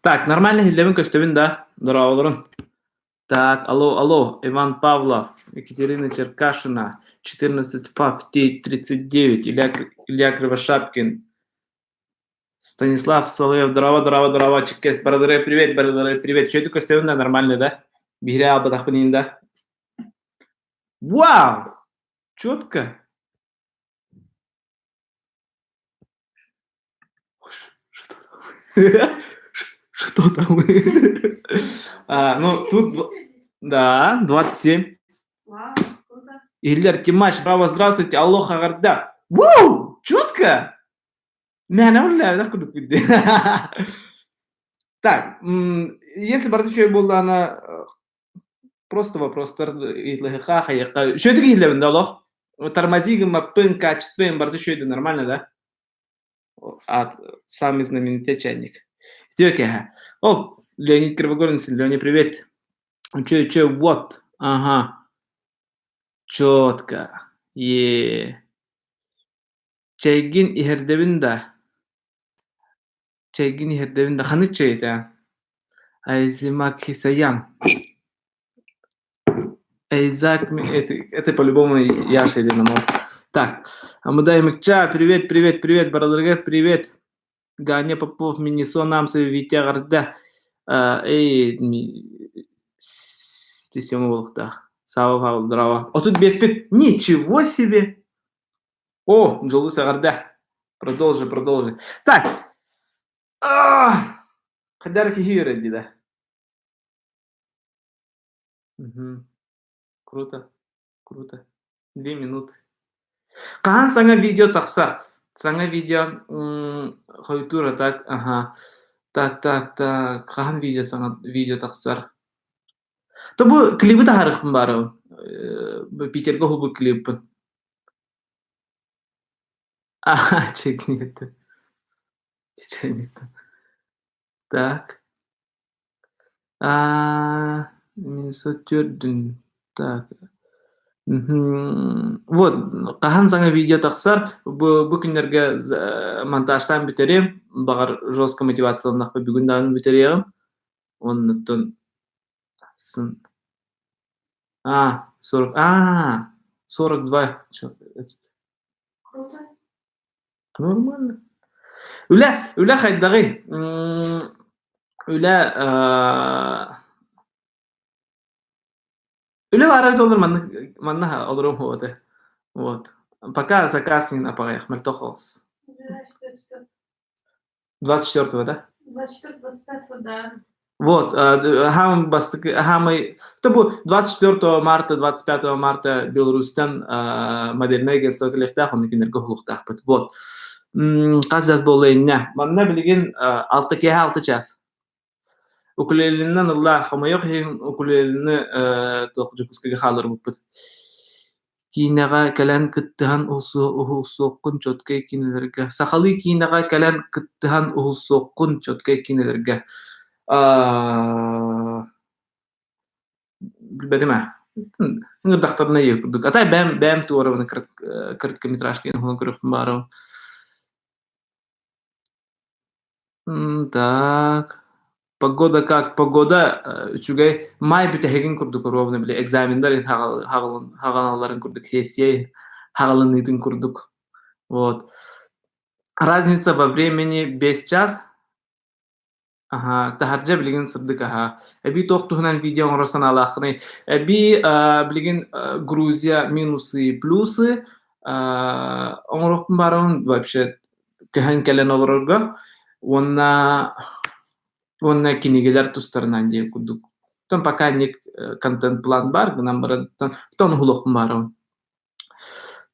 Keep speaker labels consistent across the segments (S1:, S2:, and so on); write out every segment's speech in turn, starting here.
S1: Так, нормально иһиллэбин көстөбүн да? Дорооболорун. Так, алло, алло, Иван Павлов, Екатерина Черкашина, 14 ФАФ Т-39, Илья, Илья Кривошапкин, Станислав Соловьев, здорово, здорово, здорово, Чиккес, барылары привет, барылары привет. Что это көстөбүн да нормально, да? Биһире албатахпын да? Вау! Четко! Что там? Что там? А, ну, тут, да, 27.
S2: Вау, круто.
S1: Илья Тимаш, браво, здравствуйте, алло, хагарда. Вау, четко! Мээнэ үллээбэтэх курдук билди. Так, если барыта үчүгэй буоллаҕына, просто вопростар ыйыталаһыахха, хайыахха. Үчүгэйдик иһиллэбин да олох? Тормози гыммаппын, качество им барыта үчүгэй да нормально, да? А, самый знаменитый чайник. Үтүө киэһэ. О, Леонид Кривогорин, Леня, привет. Үчүгэй, үчүгэй, вот. Ага. Четко. Е. Чэйгин иһэрдэбин да? Чэйгин иһэрдэбин да? Ханнык чэй этэ? Айзимак Хисаян. Айзак, это, это по-любому Яша или Намаз. Так, Амудай Мыкча, привет, привет, привет, барыларга привет. Ганя Попов, Минисо Намсов, Витя Гарда. Эй, ты Сема буолуохтаах. Сава Павел, здорово. 35. Ничего себе! О, Дьолу эҕэрдэ. Продолжи, продолжи. Так. Хайдах киһи үөрэлли да? Мгм. Круто, круто. 2 минуты. Хаһан саҥа видео тахсар? Саҥа видео хойутуура так, ага. Так, так, так. Хаһан видео саҥа видео тахсар? То бу клибы таһаарыахпын баарабын. Питергэ уһулбут клиппын. А, чекнет. Чекнет. Так. А, 904 Так. Мгм. Вот, хаһан саҥа видео тахсар, бу, бу күннэргэ монтажтаан бүтэриэм. Баҕар жестко мотивацияланнахпа бүгүн даҕаны бүтэриэҕим. Оннуттан сын А, 40, а, 42. Чё,
S2: Круто.
S1: Нормально. Үлэ, үлэ хайдаҕый? Үлэ, үлэ баара эбит олор маннык манна олоруом суоҕа Вот. Пока заказ не напагаях, мөлтөх оҕус.
S2: Да, что, что?
S1: 24-го, да?
S2: 24-25, да.
S1: Вот, хаамай бастакы, хаамай, это бу 24 марта, 25 марта Беларусьтан модельнай агентство кэлиэхтээх, онно кинилэргэ уһулуохтаахпыт. Вот. Хас час буолла иннэ? Манна билигин алта киэһэ 6 час. Укулеленнан ылла, хомойуох иһин укулелены туох Дьокуускайга хаалларбыппыт. Киинэҕэ кэлэн кыттыһан уһулсуоххун чуоткай киинэлэргэ Сахалыы киинэҕэ кэлэн кыттыһан уһулсуоххун чуоткай киинэлэргэ билбэтим ээ ыҥырдахтарына ийэ курдук а так бэйэм бэйэм туорабын короткометражка уһулан көрүөхпүн баҕарабын Так. Погода как? Погода үчүгэй. Маай бүтэһигин курдук ровно били экзаменнар хаҕалалларын курдук, сессия хаҕаланыытын курдук. Вот. Разница во времени 5 час. Аха, таһырдьа билигин сырдык аха. Эбии туох туһунан видео оҥоро санаалааххыный? Эбии билигин Грузия минусы и плюсы оҥоруохпун баарабын вообще көһөн кэлэн олорорго уонна уонна кинигэлэр тустарынан диэн курдук. Оттон пока ник контент-план баар гынан баран оттон уһулуохпун баарабын.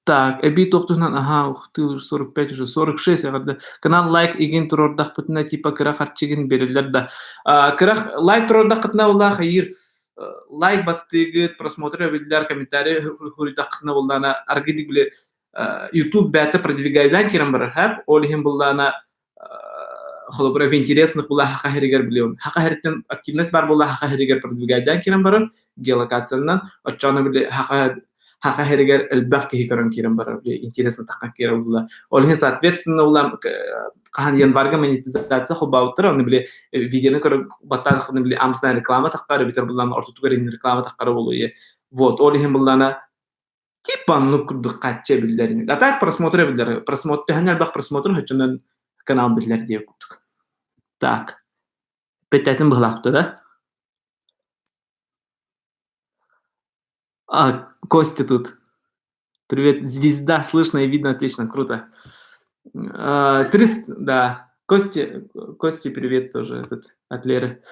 S1: Так, эбии туох туһунан аһаа ух ты уже 45 уже 46 эҕэрдэ. Канал лайк игин туруордахпытына типа кыра харчыгын бериллэр да. Кыра лайк туруордаххытына улаах хайыыр лайк баттыыгыт, просмотр эбиллэр, комментарий хуруйдаххытына буллаана аргыдик били YouTube бэйэтэ продвигайдаан киирэн барар һээп. Ол иһин буллаана холобура в интересных була хаха хэригэр билион. Хаха хэриттэн активность бар була хаха хэригэр продвигайдаан киирэн барар геолокациянан оччоҕуна били хаха Хаха иһэригэр элбэх киһи көрөн киирэн барар, интересно таххан киирэр була. Ол иһин, соответственно, улам хаһан январга монетизация холбообуттара, оны били видеоны көрө баттаан били амсынан реклама таххара, битер буллан ортотугар реклама таххара болуйе. Вот, ол иһин буллана типа оннук курдук хачча биллэр. А так просмотр биллэр. Просмотр төһөн элбэх просмотр хоччонон канал биллэр диye курдук. Так. Петэтин быһылаахпыта да? А, Костя тут. Привет, звезда, слышно и видно отлично, круто. 300, да, Кости, Кости, привет тоже этот, от Леры.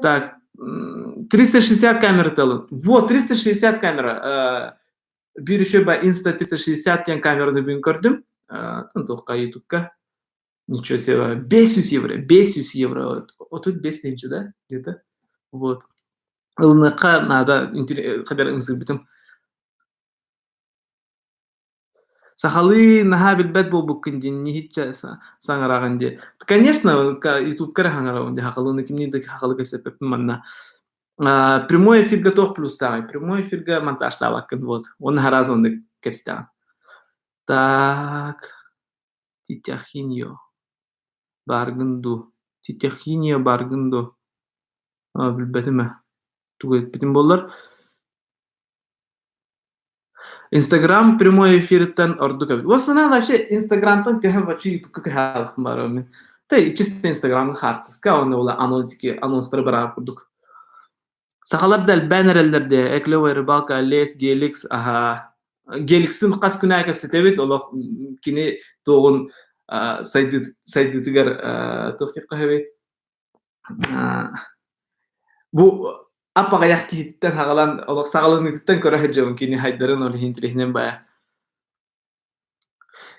S1: Так, 360 камера талын. Вот, 360 камера. Биир үчүгэй ба Insta 360 диэн камераны бүгүн көрдүм. Туохха ютубка. Ничего себе, 500 евро, 500 евро. Вот тут 5 тысяч, да, где-то? Вот. Ылыныахха наада хабер ымсыырбытым. Сахалыы наһаа билбэт буолбуккун диэн ньиһиччэ саҥараҕын дии. Конечно, ютубка эрэ саҥарабын дии сахалыыны кимниин да сахалыы кэпсэппэппин манна. Прямой эфиргэ туох плюстааҕый? Прямой эфиргэ монтажтаабаккын вот. Уонна араас оннук кэпсэтэҕин. Так, Титяхиньо бааргын дуу? Титяхиньо бааргын дуу? Билбэтим ээ. Тугу эппитим буоллар. Инстаграм прямой эфириттэн ордук эбит. Вот санаа вообще Инстаграмтан көһөн вообще ютубка көһө барамын мин. Тэ чисто Инстаграмга хаартыска уонна була анонсики анонстары бараар курдук. Сахалар да элбээн эрэллэр дии. Клевая рыбалка, Лес, Геликс, аха. Геликстин хас күн аайы кэпсэтэбит, олох кини туоҕун сайдыытыгар туох диэххэ сөбүй? Бу ап-аҕыйах киһиттэн саҕалаан олох саҕаланыытыттан көрө сылдьабын кини хайдарын ол иһин интэриэһинэн баайа.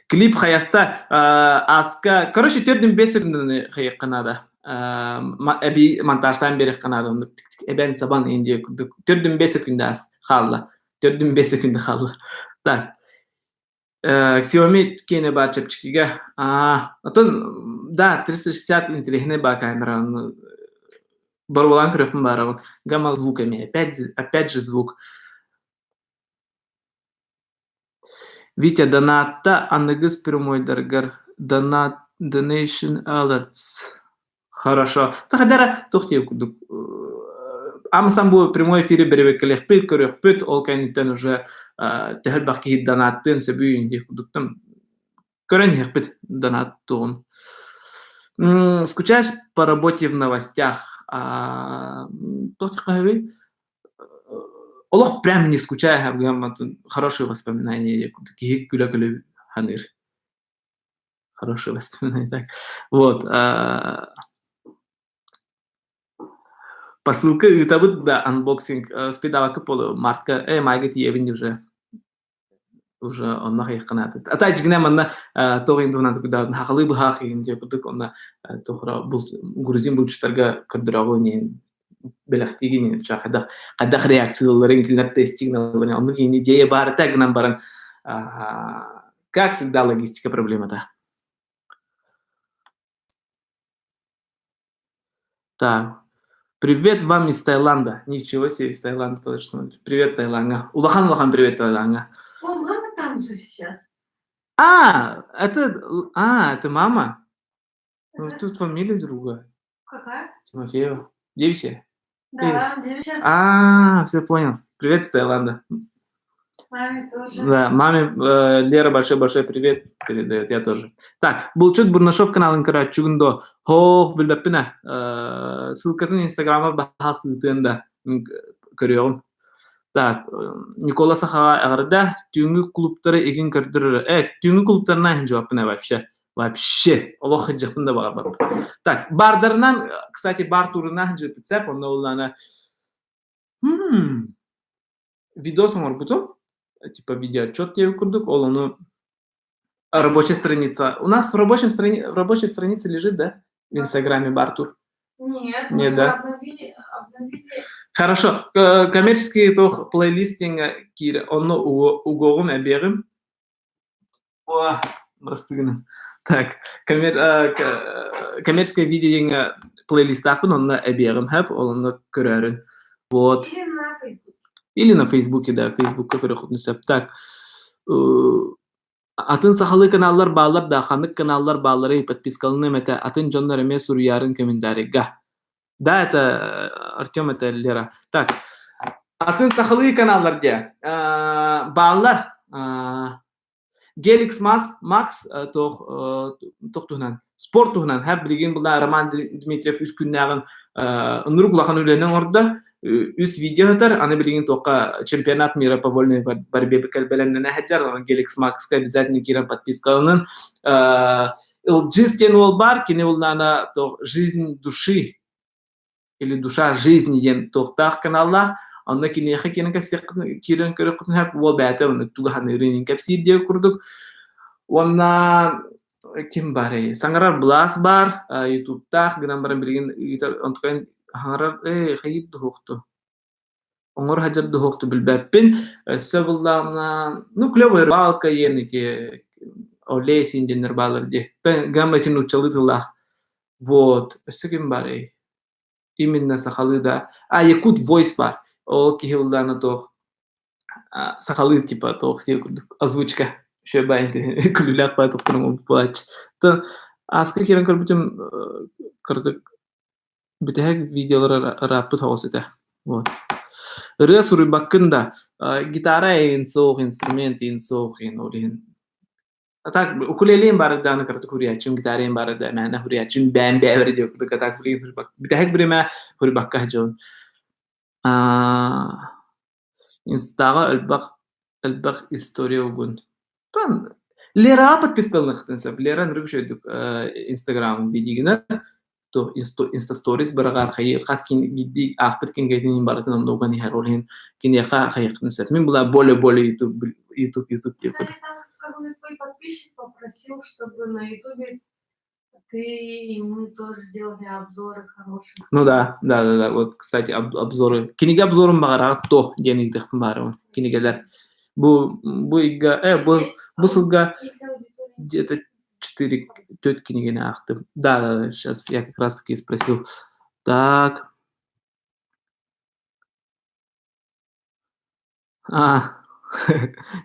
S1: Клип хайаста ааска короче 4-5 секунданы хайыахха наада. Эбии монтажтаан биэриэххэ наада оннук эбэн сабан индия курдук 4-5 секунда аас хаалла. 4-5 секунда хаалла. Так. Xiaomi киэнэ баар чэпчэкигэ. Аа, оттон да, 360 интэриэһинэй баар камера. Боруобалаан көрүөхпүн баарабын. Гамма звук эмиэ. Опять же звук. Витя, донатта аныгыс прямойдаргар донат donation alerts. Хорошо. Тахадара туох диэн курдук Амстан бу прямой эфири бэрэбиэркэлиэхпит, көрүөхпүт, ол кэнниттэн уже төһө элбэх киһи донаттыан сөбүй диэх курдуктан көрөн иһиэхпит донат туоҕун. Скучаешь по работе в новостях? Туох диэххэ Олох прям не скучаю, хорошие воспоминания киһи күлэ-күлэ саныыр. Хорошие воспоминания, так. Вот. Посылка ыытабыт да анбоксинг спидавакка полу мартка майга тиийэбин уже уже онно хайыхханаатыт. А та дьигинэ манна туох иһин туһунан тукудаатын хахалыы быһаах иһин диэ курдук онно туохра грузин булчуттарга көрдөрөҕүн иһин бэлэхтиигин хайдах хайдах реакцияларын кинилэр тестигналарын оннук иһин идея баарыта гынан баран как всегда логистика проблемата. Так. Привет вам из Таиланда. Ничего себе, из Таиланда тоже смотрю. Привет, Таиланда. Улахан улахан привет, Таиланда.
S2: О, мама там же сейчас.
S1: А, это, а, это мама? Ну, тут фамилия другая.
S2: Какая?
S1: Тимофеева. Девичья?
S2: Да, девичья.
S1: А, все понял. Привет из Таиланда.
S2: Маме тоже.
S1: Да, маме Лера большой-большой привет передает, я тоже. Так, Булчут Бурнашов каналын көрөөччүгүн до хоох билбэппин ээ ссылкатын инстаграмар баһаас ыытыан да көрүөҕүм. Так, Никола Сахаҕа эҕэрдэ түүҥҥү клубтары игин көрдөрөр. Түүҥҥү клубтарынан сылдьыбаппын ээ вообще. Вообще, олох сылдьыахпын да баҕарбаппын. Так, бардарынан, кстати, бар туурунан сылдьыбыт сөп, онно улаана видос оҥорбутум, типа видеоотчет диэбит курдук, ол ону рабочая страница. У нас в рабочем страни... в рабочей странице лежит, да? В Инстаграме Бартур.
S2: Нет, мы
S1: Нет,
S2: же
S1: да?
S2: обновили, обновили.
S1: Хорошо. Коммерческий туох плейлист киир онно угуоҕум эбиэҕим. О, бырастыгынан. Так, коммерческое видео плейлистаахпын онно эбиэҕим хэп, ол онно көрөөрүн. Вот.
S2: Или на Facebook.
S1: Или на Фейсбуке, да, Фейсбукка көрүөххүтүн сөп. Так, атын сахалыы каналлар бааллар да, ханнык каналлар баалларый, подпискаланыам этэ, атын дьоннор эмиэ суруйаарын комментарийга. Да, это Артем, это Лера. Так, атын сахалыы каналлар диэ. Бааллар. Геликс Макс, Макс туох туох туһунан спорт туһунан һэ билигин була Роман Дмитриев үс күннээҕин ынырык улахан үлэни оҥордо үс видео ыытар аны билигин туохха чемпионат мира по вольной борьбе бэлэмнэнэ сылдьар Геликс Макска обязательно киирэн подпискаланын Ылдьыыс диэн уол баар кини улнаана жизнь души или душа жизни диэн туохтаах каналлаах онно киниэхэ киирэн кэпсиэххитин киирэн көрүөххүтүн сөп уол бэйэтэ оннук тугу саныырын кэпсиир диэн курдук уонна ким баарый саҥарар былаас баар ютубтаах гынан баран билигин ыытар онтукайын хаҥарар ээ хайыыр дуһуохту оҥор сылдьар дуһуохту билбэппин өссө буллаҕына ну клевая рыбалка диэн ити Олесин диэннэр бааллар дии гамма ити нууччалыы тыллаах Вот, өссө ким баарый? Именно сахалыы да. А, Якут Voice баар. Ол киһи ыллаана туох сахалыы типа туох диир курдук озвучка. Үчүгэй баайын күлүүлээх баай тохторум буолааччы. То ааска киирэн көрбүтүм кырдык бүтэһик видеолара ырааппыт соҕус этэ. Вот. Ырыа суруйбаккын да, гитара эйин суох, инструмент эйин суох, ол иһин А так укулелеем баар даҕаны кыратык суруйааччым, гитараем баар да мээнэ суруйааччым бэйэм бэйэбэр диэбит курдук а так билигин суруйбак бүтэһик бириэмэ суруйбакка сылдьабын. Аа инстаҕа элбэх элбэх история угун. Там Лераҕа подпискаланыахтын сөп. Лера нырык үчүгэйдик инстаграмын видигинэ то инстасторис быраҕар хайыы хас кин биирдии аахпыт кинигэтин барытын онно уган иһэр ол иһин киниэхэ хайыаххытын сөп мин была более более YouTube YouTube YouTube диэбит
S2: Кстати, там какой-то твой подписчик попросил, чтобы на Ютубе ты и мы тоже делали обзоры хорошие.
S1: Ну да, да, да, да. Вот, кстати, обзоры. Кинигэ обзорун баҕараҕыт то диэн ыйытыахпын баарыбын. Кинигэлэр. Бу бу ыйга, э, бу бу сылга где-то четыре төрт кинигэни аахтым. Да, да, да, сейчас я как раз таки спросил. Так. А,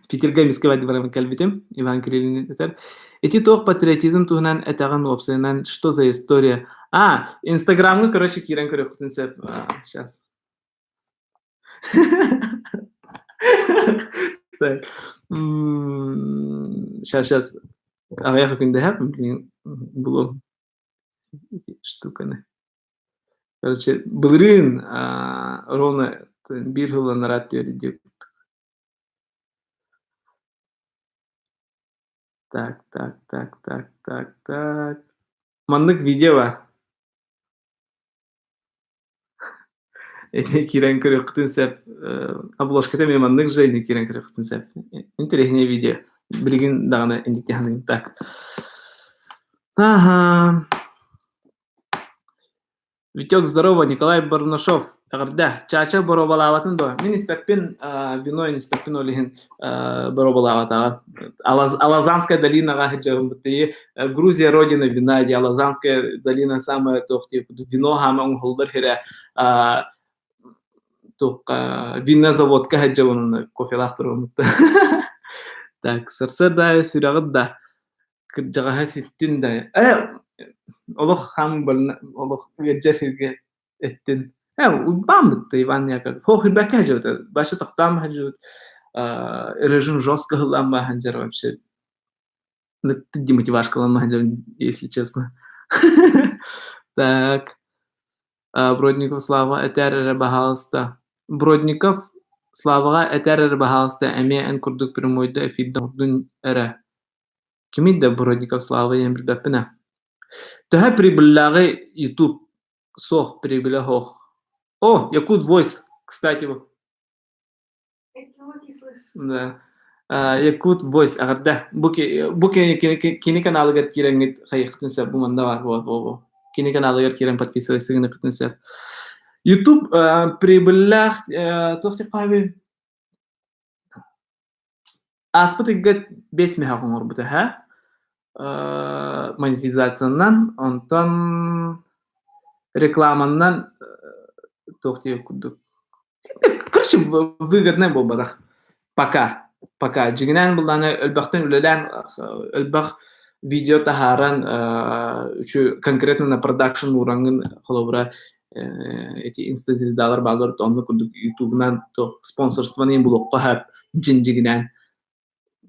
S1: Питергэ эмискэ баран кэлбитим, Иван Кириллин этэр. Ити туох патриотизм туһунан этэҕин уопсайынан что за история? А, Инстаграмҥа короче киирэн көрүөххүтүн сөп. Сейчас. Так. Сейчас, сейчас. Аҕыйах күндэһэ, блин, булуом штуканы. Короче, былырыын ровно биир сыл анараа түөрт диэбит. Так, так, так, так, так, так. Маннык видео бар. Ити киирэн көрүөххүтүн сөп. Обложката эмиэ маннык же ини киирэн көрүөххүтүн сөп. Интэриэһинэй видео. Билигин даҕаны инник саныыбын. Так. Аха. Витек, здорово, Николай Барнашов. Эҕэрдэ. Чаача боруобалаабатын дуо? Мин испэппин, вино испэппин ол иһин боруобалаабатаҕа. Алазанская долинаҕа сылдьабын бытыйы. Грузия родина вина дии Алазанская долина самая туох вино хаама оҥоһуллар сирэ туохха винозаводка сылдьабын кофелаах туруоммут. Так, сарсыарда сүрэҕит да кырдьаҕаһа ситтин да э олох хаам олох ыалдьар сиргэ эттин э уйбаан бытта Иван Яковлев хо хүрбэккэ сылдьыбыта баша тохтоон сылдьыбыт режим жестко ыллаан бааһан вообще демотивашкаланма если честно. Так. Бродников Слава этээр эрэ баһаалыста. Бродников Славаҕа этээр эрэ баһаалыста эмиэ эн курдук прямойда эфирдэ оҥордун эрэ. Кимий да Бродников Слава диэн билбэппин ээ. Төһө прибыльлааҕый YouTube? Суох, прибыля суох. О, Якут Voice, кстати. Да. Якут Voice эҕэрдэ. Бу бу кини каналыгар киирэҥҥит хайыаххытын сөп бу манна баар буо буо Кини каналыгар киирэн подписывайся гыныаххытын сөп. YouTube прибыльлээх туох диэххэ Ааспыт ыйга 5 мөһөөх оҥорбута һэ монетизациянан, онтон рекламаннан туох диэх курдук. Короче, выгодно буолбатах. Пока. Пока. Дьиҥинэн былаана элбэхтэн үлэлээн, элбэх видео таһааран, үчү конкретно на продакшн уураҥҥын, холобура, эти инстазвездалар бааллар, онно курдук ютубунан то спонсорствоны булуохха сөп дьин дьиҥинэн.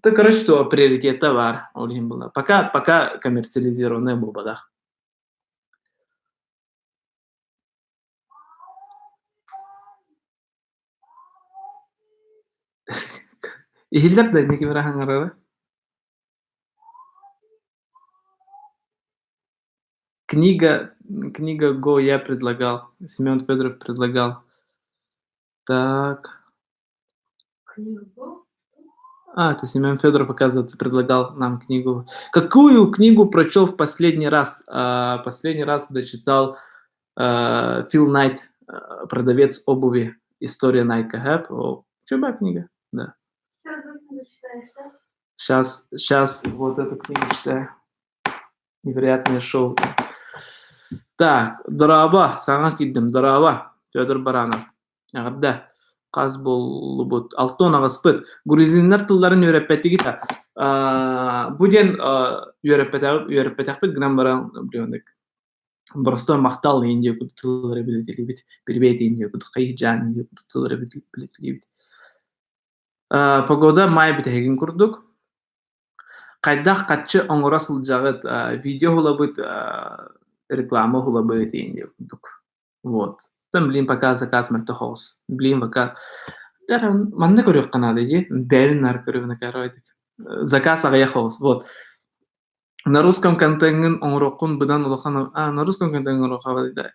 S1: Да, короче, то приоритета баар, ол иһин буолла. Пока, пока коммерциализированная буолбатах. Иһиллэр да инники бара хаҥарара? Книга, книга Го я предлагал, Семен Федоров предлагал. Так.
S2: Книгу?
S1: А, это Семен Федоров, оказывается, предлагал нам книгу. Какую книгу прочел в последний раз? Последний раз дочитал Фил Найт, продавец обуви, история Найка Хэп. О, чудная книга, да.
S2: Сейчас книгу читаешь, да?
S1: Сейчас, сейчас вот эту книгу читаю. Невероятное шоу. Так, дорообо, саҥа киирдим, дорообо, Федор Баранов. Эҕэрдэ! Хас буоллубут? Алтон аҕыспыт. Грузиннар тылларын үөрэппэтигит аа, бу диэн үөрэппэтэх үөрэппэтэхпит гынан баран блин боростуой махтал иһин диэки тыллары билэтилибит, привет иһин диэки хайыжаан диэки тыллары билэтилибит. Погода маай бүтэһигин курдук. Хайдах хаччы оҥоро сылдьаҕыт, видео уһулабыт, реклама уһулабыт иһин диэки курдук. Вот. Там, блин, пока заказ мөлтөх оҕус. Блин, пока манна көрүөххэ наада дии. Бэйэбин наар көрөбүн короче. Заказ аҕыйах оҕус. Вот. На русском контеҥҥын оҥоруоххун быдан улахан а на русском контеҥҥын оҥоруохха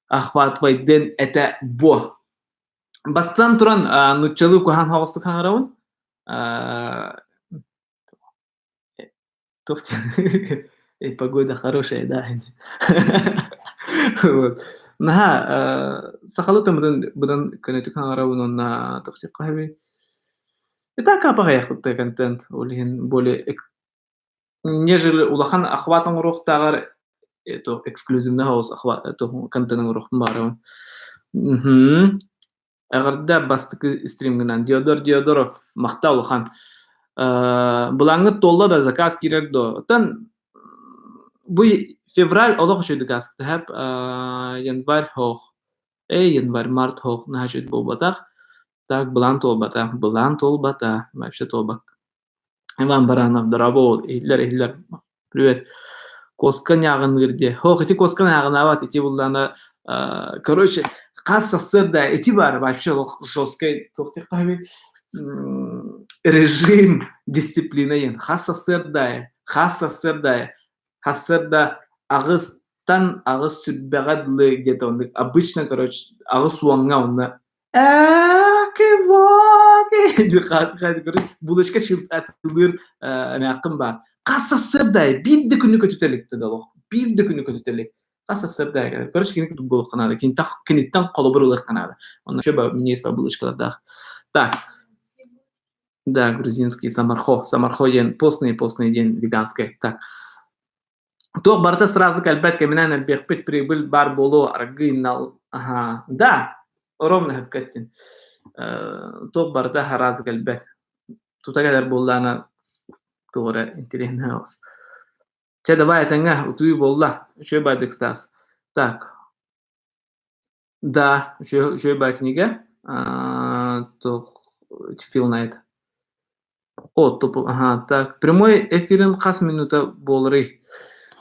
S1: охватывайдын этэ буо. Бастатан туран нуччалыы куһаан соҕустук хаҥарабын. Туох диэн погода хорошая, да. Вот. Наһаа сахалыы тылбытын быдан көнөтүк хаҥарабын уонна туох диэххэ сөбүй? И так аҕыйахпыт контент, ол иһин более нежели улахан охват оҥоруохтааҕар туох эксклюзивный соҕус охват туох контент оҥоруохпун баҕарабын. Мгм. Эҕэрдэ бастакы стримҥынан Диодор Диодоров махтал улахан. Былааҥҥыт туолла да заказ киирэр дуо? Оттон бу февраль олох үчүгэй гаастаһап январь хоох эй январь март хоох наһаа үчүгэй буолбатах. Так былаан туолбата былаан туолбата вообще туолбат. Иван Баранов дорообо иһиллэр иһиллэр привет Куоска ньааҕыныыр диэ. Һоох ити куоска ньааҕынаабат ити буллаана короче хас сарсыарда ити баар вообще олох жесткай туох диэххэ режим дисциплина диэн хас сарсыарда хас сарсыарда сарсыарда аҕыстан аҕыс сүрбэҕэ дылы где-то оннук обычно короче аҕыс уоҥҥа онно Булочка атылыыр эмээххин баар. Хас сарсыарда биир да күнү көтүтэ илик олох. Биир да күнү көтүтэ илик. Хас сарсыарда короче кини курдук буолуохха наада. Киниттэн холобур ылыахха наада. Онно еще мне булочкалардаах. Так. Да, грузинский самархо. Самархо диэн постный, постный диэн веганскай. Так. Туох барыта сразу кэлбэт кэминэн элбиэхпит прибыль баар буолуо аргыый нал аһаа да ровно сөпкө эттин туох барыта сразу кэлбэт тута кэлэр буоллаҕына туох эрэ интэриэһинэй оҕус чэ давай этэҥҥэ утуйуу буолла үчүгэй баайдык Стас так да үчүгэй үчүгэй баай кинигэ туох Фил Найт О, топ аһаа, так, прямой эфирин хас минута буоларый?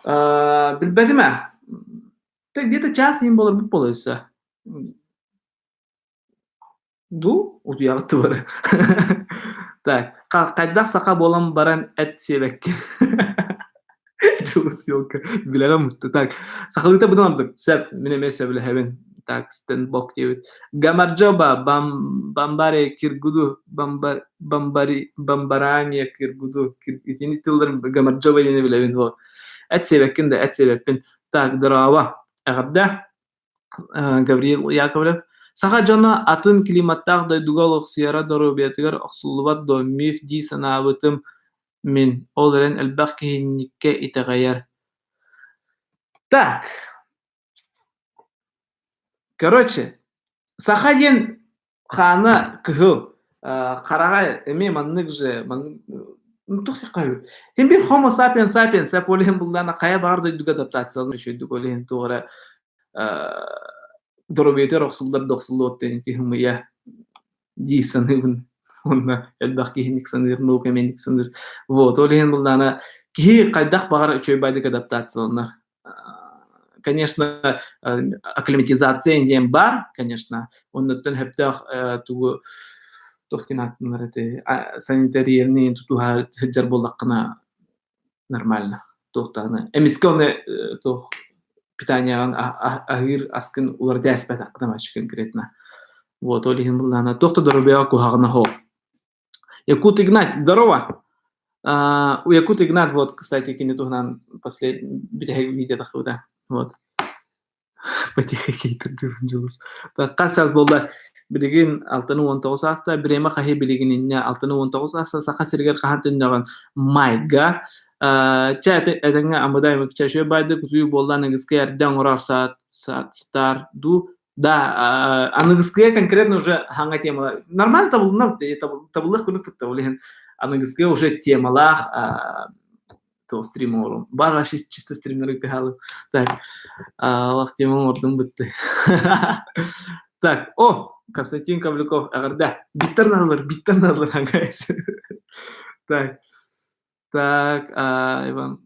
S1: Билбэтим ээ. Так где-то час иһин буоларбыт буолуо өссө. Дуу, утуйаҕыт туора. Так, хайдах саха буолан баран эт сиэбэккин? Дьылыс елка. Билэҕим мутта. Так, сахалыыта быдан ордук. Сөп, мин эмиэ сөбүлэһэбин. Так, стенбок диэбит. Гамарджоба, бам, бамбаре, киргуду, бамбар, бамбари, бамбарамия, киргуду. Итини тылларын гамарджоба диэни билэбин. Вот. Эт сиэбэккин да, эт сиэбэппин. Так, дорообо. Эҕэрдэ. Гавриил Яковлев. Саха дьоно атын климаттаах дойдуга олохсуйара доруобуйатыгар охсуллубат дуо миф дии санаабытым Мин, ол эрэн элбэх киһинньиккэ итэҕэйэр Так, короче, саха диэн Хаана кыһыл, хараҕа эмиэ маннык же, маннык ну туох диэххэ Син биир Homo sapiens sapiens ол иһин буллаана хайа баҕар дойдуга адаптацияланар үчүгэйдик ол иһин туох эрэ доруобуйатыгар охсуллар да охсуллуот диэн ити ымыйа дии саныыбын уонна элбэх киһи саныыр, наука эмиэ саныыр. Вот, ол иһин буллаана киһи хайдах баҕар үчүгэй байдык адаптацияланар. Конечно, акклиматизация диэн баар, конечно. Оннуттан сөптөөх тугу туох диэн ааттанар этэй санитарияны тутуһа сылдьар буоллаххына нормально. Туох даҕаны эмискэ ону туох питанияҕын аһыыр аскын уларыта эспэтэххинэ вообще конкретно. Вот ол иһин буллаана туох да доруобуйаҕа куһаҕана суох. Якут Игнат, здорово! А, у Якут Игнат, вот, кстати, кини туһунан послед бүтэһик видео тахсыбыта. Вот. Потихо хейтердиибин Дьулус. Хас саас буолла? Билигин 6-19 ааста. Бириэмэ хаһыы билигин инньэ 6-19 ааста. Саха сиригэр хаһан төннөҕүн? Майга. Чэ, этэҥҥэ амыдай чэ үчүгэй баайдык утуйуу буолла аныгыскы эрдэ оҥорор саатар дуу Да, аныгыскыга конкретно уже хаҥа темала. Нормально табылынар, табыллых курдук кытта ол иһин аныгыскыга уже темалаах то стрим оҥорум. Бар вообще чисто стримнеры кыһалым. Так, алах тема оҥордум бытты. Так, о, Константин Кавлюков, эҕэрдэ. Биттер налар, биттер налар Так, так, Иван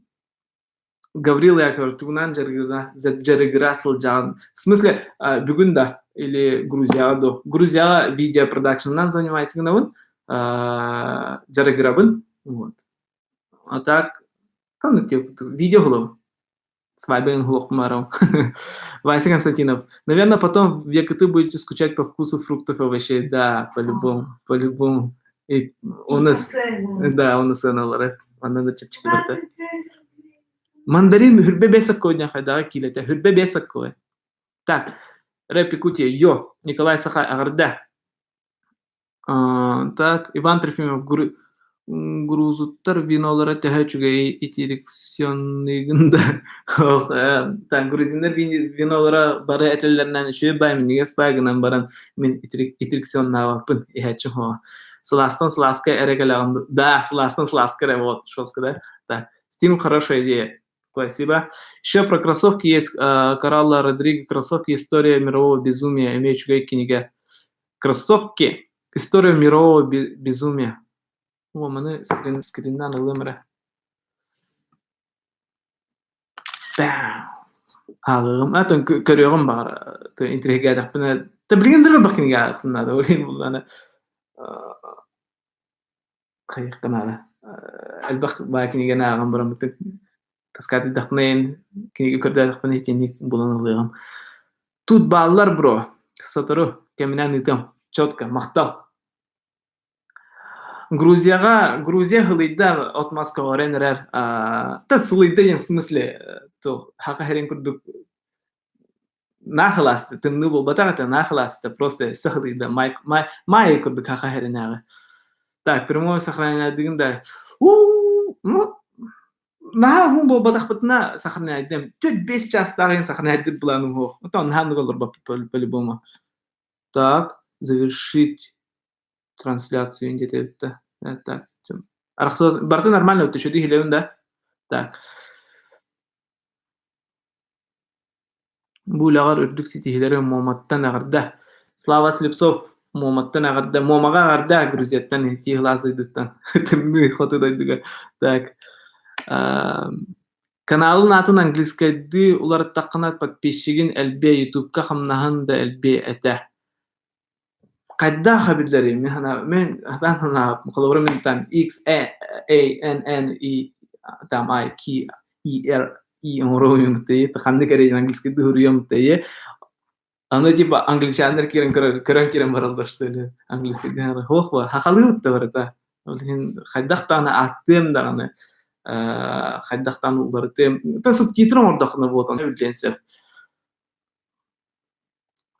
S1: Гаврил Яковлев тугунан дьарыгыра, дьарыгыра сылдьаҕын? В смысле, бүгүн да или Грузияҕа до? Грузияҕа видеопродакшнынан занимаюсь гынабын, дьарыгырабын. Вот. А так, там видео булабын. Свадьбы Хлохмаров. Вася Константинов. Наверное, потом в Якуты будете скучать по вкусу фруктов и овощей. Да, по-любому, по-любому. И у нас, да, у нас сыаналара. Манна да чэпчэки барта. Мандарин хүрбэ бес аккой хайдаҕа киилэтэ. Хүрбэ бес аккой. Так, рэп Якутия, йо, Николай Саха эҕэрдэ. Так, Иван Трофимов грузуттар винолара төһө үчүгэй итирикционныыгын да так грузиннар винолара бары этэллэринэн үчүгэй баай минньигэс баай гынан баран мин итирикционнаабаппын иһээччи хоһо сылаастан сылааска эрэ кэлэҕин да сылаастан сылааска эрэ вот жестко да так Steam хорошая идея Спасибо. Еще про кроссовки есть Коралла Родриго кроссовки история мирового безумия эмиэ үчүгэй кинигэ Кроссовки. История мирового безумия. О, маны скрин, скриннан ылыам эрэ. Ааҕыҕым. А, көрүөҕүм баҕар. Интириэһиргээтэхпинэ. Та билигин да элбэх кинигэ ааҕыахпын наада. Ол иһин буллаана хайыахха наада. Элбэх баа кинигэни ааҕан бараммытын таскаатыйдахпына кинигэ көрдөөтөхпүнэ итинник булан ылыаҕым. Тут бааллар бро, сотору кэминэн ыытыам, четко, махтал. Грузияҕа, Грузия сылыйда от-мас көҕөрөн эрэр, та сылыйда диэн в смысле то хаха сирин курдук наар сылааста, тымныы буолбатах этэ, наар сылааста, просто өссө сылыйда, май, май, май курдук хаха сиринээҕи. Так, прямое сохраняйдыгын да, уу, ну, Наһаа уһун буолбатахпытына сохраняйдым. Төрт-биэс чаастаах иһин сохраняйдым былааным суох. Оттон наһаа оннук олорбоппут по-любому. Так, завершить трансляцию диэтэ Так, барыта нормально вот еще иһилэбин да? Так. Бу үлэҕэр үрдүк ситиһиилэри Муоматтан эҕэрдэ! Слава Слепцов Муоматтан эҕэрдэ! Муомаҕа эҕэрдэ Грузияттан, итии сылаас дойдуттан, тымныы хоту дойдуга. Так, каналын аатын английскайдыы уларыттаххына подписчигин элбиэ, ютубка хамнаһын да элбиэ этэ. Хайдах эбиллэрий? Мин санаа мин сатаан санаабаппын. Холобура мин там X A A N N E там I K E R E оҥоруом тэйи ханнык эрэ английскайдыы суруйуом тэйи аны типа англичаннар киирэн көрөн киирэн бараллар что ли английскайдыы суох буо хахалыыбыт да барыта ол иһин хайдах даҕаны ааттыам даҕаны хайдах даҕаны уларытыам та субтитр оҥордоххуна вот ону билиэн сөп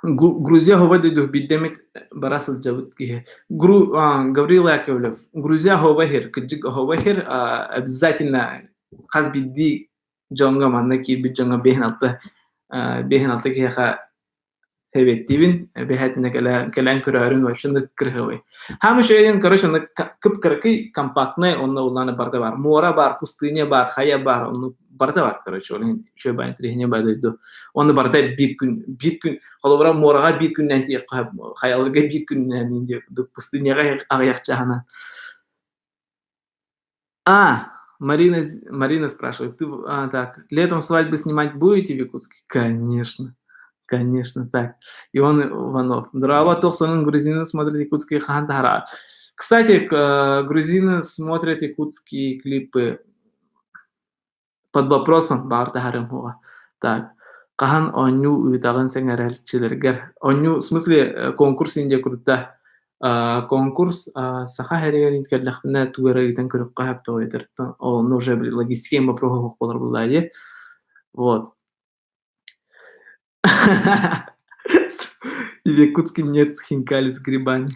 S1: Грузия оһуобай дойду биирдэ эмит бара сылдьабыт киһи. Гаврил Яковлев Грузия оһуобай иһэр, кырдьык оһуобай иһэр, обязательно хас биирдии дьоҥҥо манна киирбит дьоҥҥо 56 56 киһиэхэ Сэбиэттиибин, эбэһээтинэ кэлэн, кэлэн көрөөрүн вообще кырыһыбай. Хаам үчүгэйин, короче, онно кып-кыракый, компактнай, онно улаана барыта бар. Муора бар, пустыня бар, хайа бар, онно барыта бар, короче, ол иһин үчүгэй баай интэриэһинэй баай дойду. Онно барыта биир күн, биир күн, холобура, муораҕа биир күннээн тиийиэххэ, хайаларга биир күннээн диэн пустыняҕа аҕыйах чаһынан. А, Марина, Марина спрашивает, ты, а, так, летом свадьбы снимать будете в Якутске? Конечно, конечно, так. Иван Иванов. Дорообо, тохсонун грузины смотрят якутские хантара. Кстати, грузины смотрят якутские клипы под вопросом баар таһарым хуга. Так, хаһан оонньуу ыытаҕын сэҥээрээччилэргэр. Оонньуу, в смысле, конкурс индия курда. Конкурс саха сиригэр кэллэхпинэ тугу эрэ ыытан көрүөххэ сөп тоҕойдор. Онно уже логистический вопроһу буолар буоллаа дии. Вот. И в Якутске нет хинкали с грибами.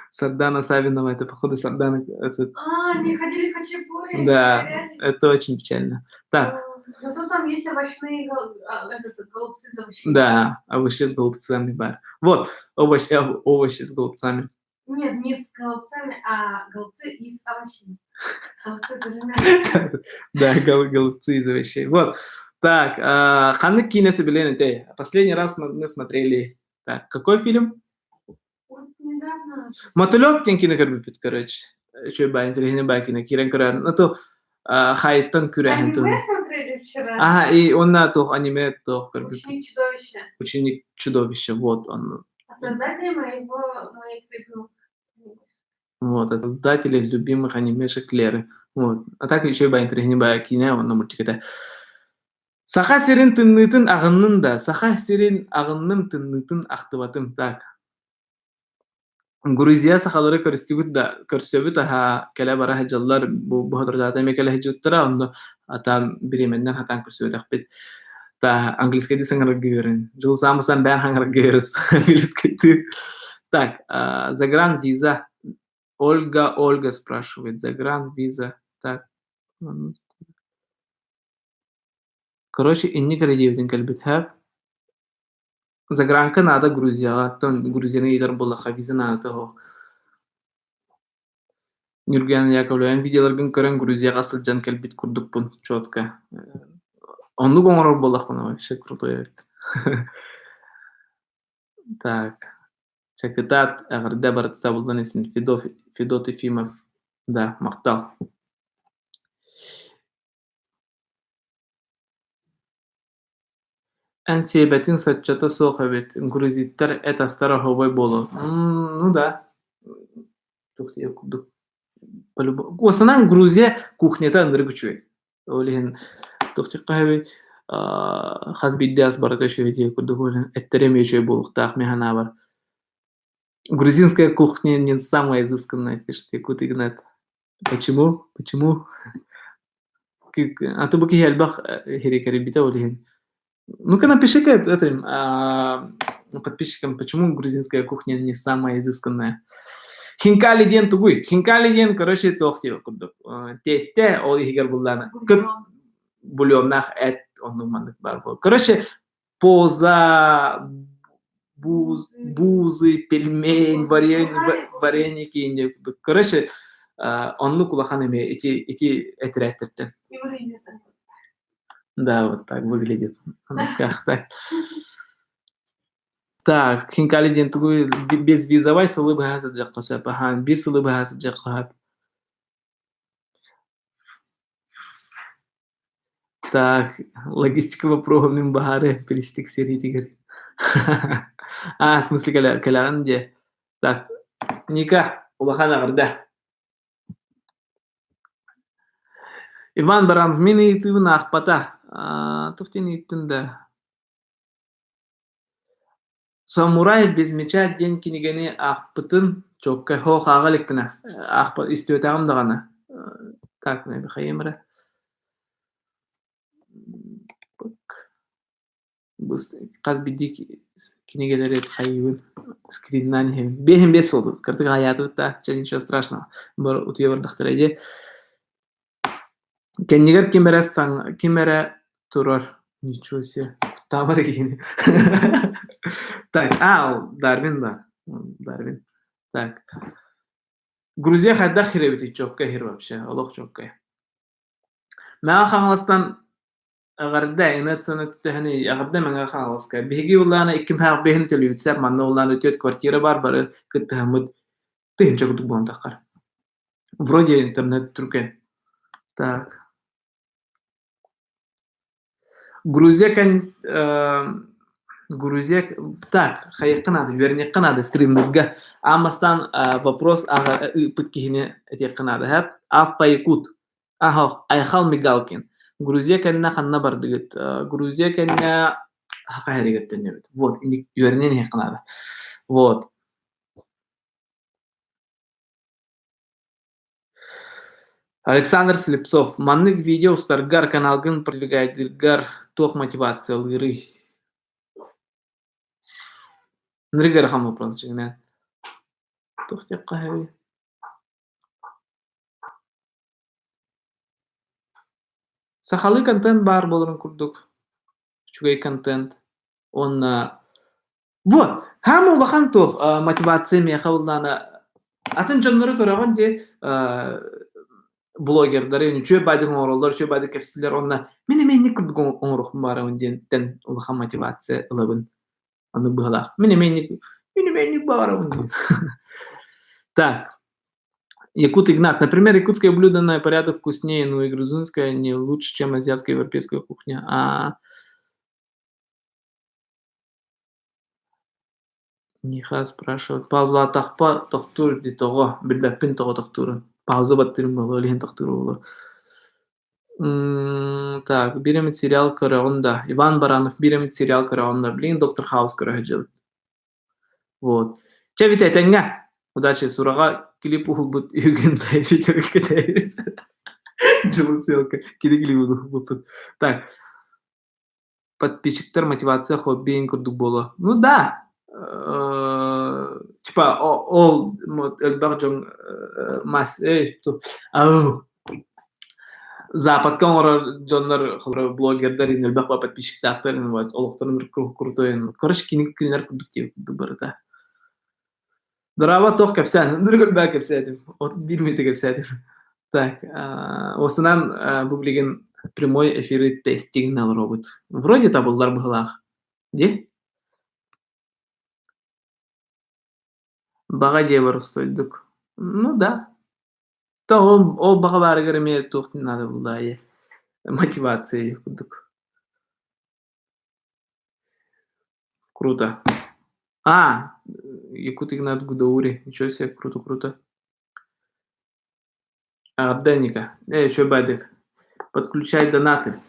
S1: Сардана Савинова, это походу Сардана... Это...
S2: А, они ходили хачапури.
S1: Да, это очень печально. Так.
S2: Зато там есть овощные гол... а, этот, голубцы с овощами.
S1: Да, овощи с голубцами, бар. Вот, овощи, овощи с голубцами.
S2: Нет, не с голубцами, а голубцы из овощей. Голубцы это же мясо.
S1: Да, голубцы из овощей. Вот. Так, ханнык киинэ сөбүлээн этэй. Последний раз мы смотрели... Так, какой фильм?
S2: Вот недавно.
S1: Мотылек диэн киинэ көрбүппүт, короче. Үчүгэй баай, интэриэһинэй баай киинэ киирэн көрөөрүн. Ну, то хайыттан күрэһин
S2: Аниме смотрели вчера.
S1: Ага, и онна туох аниме туох көрбүппүт.
S2: Ученик чудовища.
S1: Ученик чудовища, вот он.
S2: От создателя моего, моих любимых.
S1: Вот, от создателей любимых анимешек Леры. Вот. А так еще баай интэриэһинэй баай киинэ, онно мультик этэ. Саха сирин тымныытын аҕыннын да, Саха сирин аҕынным тымныытын ахтыбатым. Так. Грузия сахалары көрүстүгүт да, көрсөбүт аһа кэлэ-бара сылдьаллар, бу бу соторутааҕыта эмиэ кэлэ сылдьыбыттара, онно атаан бириэмэннэн хатаан көрсүбэтэхпит. Та английскайдыы саҥарарга үөрэн. Дьыл саамасан бэйэн хаҥарарга үөрэн английскайдыы. Так, загранвиза. Ольга, Ольга спрашивает, загранвиза. Так. Короче, инник эрэ диэбитин кэлбит һээп. Загранка наада Грузияҕа, оттон Грузияны ыытар буоллахха виза наадата суох. Ньургуяна Яковлева, эн видеоларгын көрөн Грузияҕа сылдьан кэлбит курдукпун четко. Оннук оҥорор буоллахпына вообще крутой эбит. Так, Чакытаат, эҕэрдэ барыта табыллан истин Федот, Федот Ефимов, да, махтал. Эн сиэбэтиҥ соччото суох эбит, грузиттар эт астара оһуобай буолуо Ну да, туох диэх курдук Уосанан Грузия кухнята ынырык үчүгэй. Ол иһин туох диэххэ сөбүй хас биирдии ас барыта үчүгэй диэх курдук ол иһин эттэрэ эмиэ үчүгэй буолуохтаах мин санаабар. Грузинская кухня не самая изысканная, пишет Якут Игнат. Почему? Почему? А то бу киһи элбэх иһири ол иһин. Ну-ка напиши-ка этим подписчикам, почему грузинская кухня не самая изысканная. Хинкали диэн тугуй? Хинкали диэн, короче, туох диэбит курдук. Тесте ол иһигэр буллаана. Көп бульоннаах эт оннук маннык баар буол. Короче, поза бузы, пельмень, вареники, короче, оннук улахан эмиэ ити ити этэрээттэртэн. Да, вот так выглядит на носках, так. Так, хинкали диэн тугуй безвизовай сылы быһа сылдьыахха сөп, аһаан биир сылы быһа сылдьыахха сөп. Так, логистика вопроһу мин баһаары пилистик сэриитигэр. А, в смысле кэлэ кэлэҕин диэ. Так, Ника, улахан эҕэрдэ. Иван Баранов мин ыйытыыбын аахпата. Туох диэн ыйыттын да? «Самурай без меча» диэн кинигэни аахпытын чуолкай һоох ааҕа иликпинэ аахпа истибэтэҕим даҕаны Так, хайыам эрэ Хас биирдии кинигэлэри хайыыбын скриннаан иһэбин. Биэһин биэс буолбут. Кырдьык аҕыйаатыбыт да, чэ ничего страшного. Бары утуйа бардахтара дии. Кэннигэр ким эрэ саҥ ким эрэ турар. Ничего себе. Таптаамар киһини. Так, а, Дарвин да. Дарвин. Так. Грузия хайдах хирэбитий? Чокка хир вообще, олох чоккай. Мэҥэ Хаҥаластан эҕэрдэ, инацияны түһэни эҕэрдэ Мэҥэ Хаҥаласка. Биһиги улаана иккимһээх биһин төлүүтсэр, манна улаана түөрт квартира бар, бары кыттыһаммыт тыһынча курдук буолан таххар. Вроде интернет түргэн. Так. Грузия кэн Грузия так хайыахха наада үөрэниэххэ наада стримнырга аан бастаан вопрос ыыппыт киһини этиэххэ наада һэп Аффа Якут Аха Айхал Мигалкин Грузия кэннэ ханна бардыгыт Грузия кэннэ Саха сиригэр төннөбүт вот үөрэнэн иһиэххэ наада вот Александр Слепцов, маннык видео устаргар, каналгын продвигайдыыргар туох мотивациялыырый? Ынырык ыарахан вопрос дьиҥинэн. Туох диэххэ сөбүй? Сахалыы контент баар буоларын курдук, үчүгэй контент уонна Вот, хаама улахан туох мотивация миэхэ ыллаана атын дьоннору көрөҕүн дии блогердары үчүгэй баайдык оҥороллор, үчүгэй баайдык кэпсииллэр уонна мин эмиэ инник курдук оҥоруохпун баҕарабын диэнтэн улахан мотивация ылабын. Оннук быһыылаах. Мин эмиэ инник мин эмиэ инник баҕарабын диэн. Так. Якут Игнат. Например, якутское блюдо на порядок вкуснее, но и грузинское не лучше, чем азиатская и европейская кухня. А Миха спрашивает, паузалаатахпа тохтуур дии тоҕо? Билбэппин тоҕо тохтуурун. Пауза баттыырым буолуо, ол иһин тохтуур буолуо. Так, биир эмит сериал көрөҕүн да? Иван Баранов биир эмит сериал көрөҕүн да? Билигин Доктор Хаус көрө сылдьабыт. Вот. Чэ, Витя, этэҥҥэ! Удачи, сураҕа клип уһулбут үһүгүн кэтэйбит. Дьылы сыалка кини клип уһулбуппут. Так, подписчиктар мотивация хобби курдук буолуо. Ну да, типа ол элбэх дьон мас Западка оҥорор дьоннор холобура блогердар элбэх подписчиктаахтар олохторун крутой короче кини кинилэр курдук диэбит барыта. Дорообо туох кэпсээн ынырык элбэх кэпсээтим 31 мүнүүтэ кэпсээтим так осунан бу билигин прямой эфиры тестиҥ олоробут вроде табыллар быһыылаах дии баҕа диэ боростуойдук ну да то ол, ол баҕа баарыгар эмиэ туох наада буолла мотивация курдук Круто. А, Якут Игнат Гудаури. Ничего себе, круто, круто. Абденника. Эй, чё, Бадик? Подключай донаты.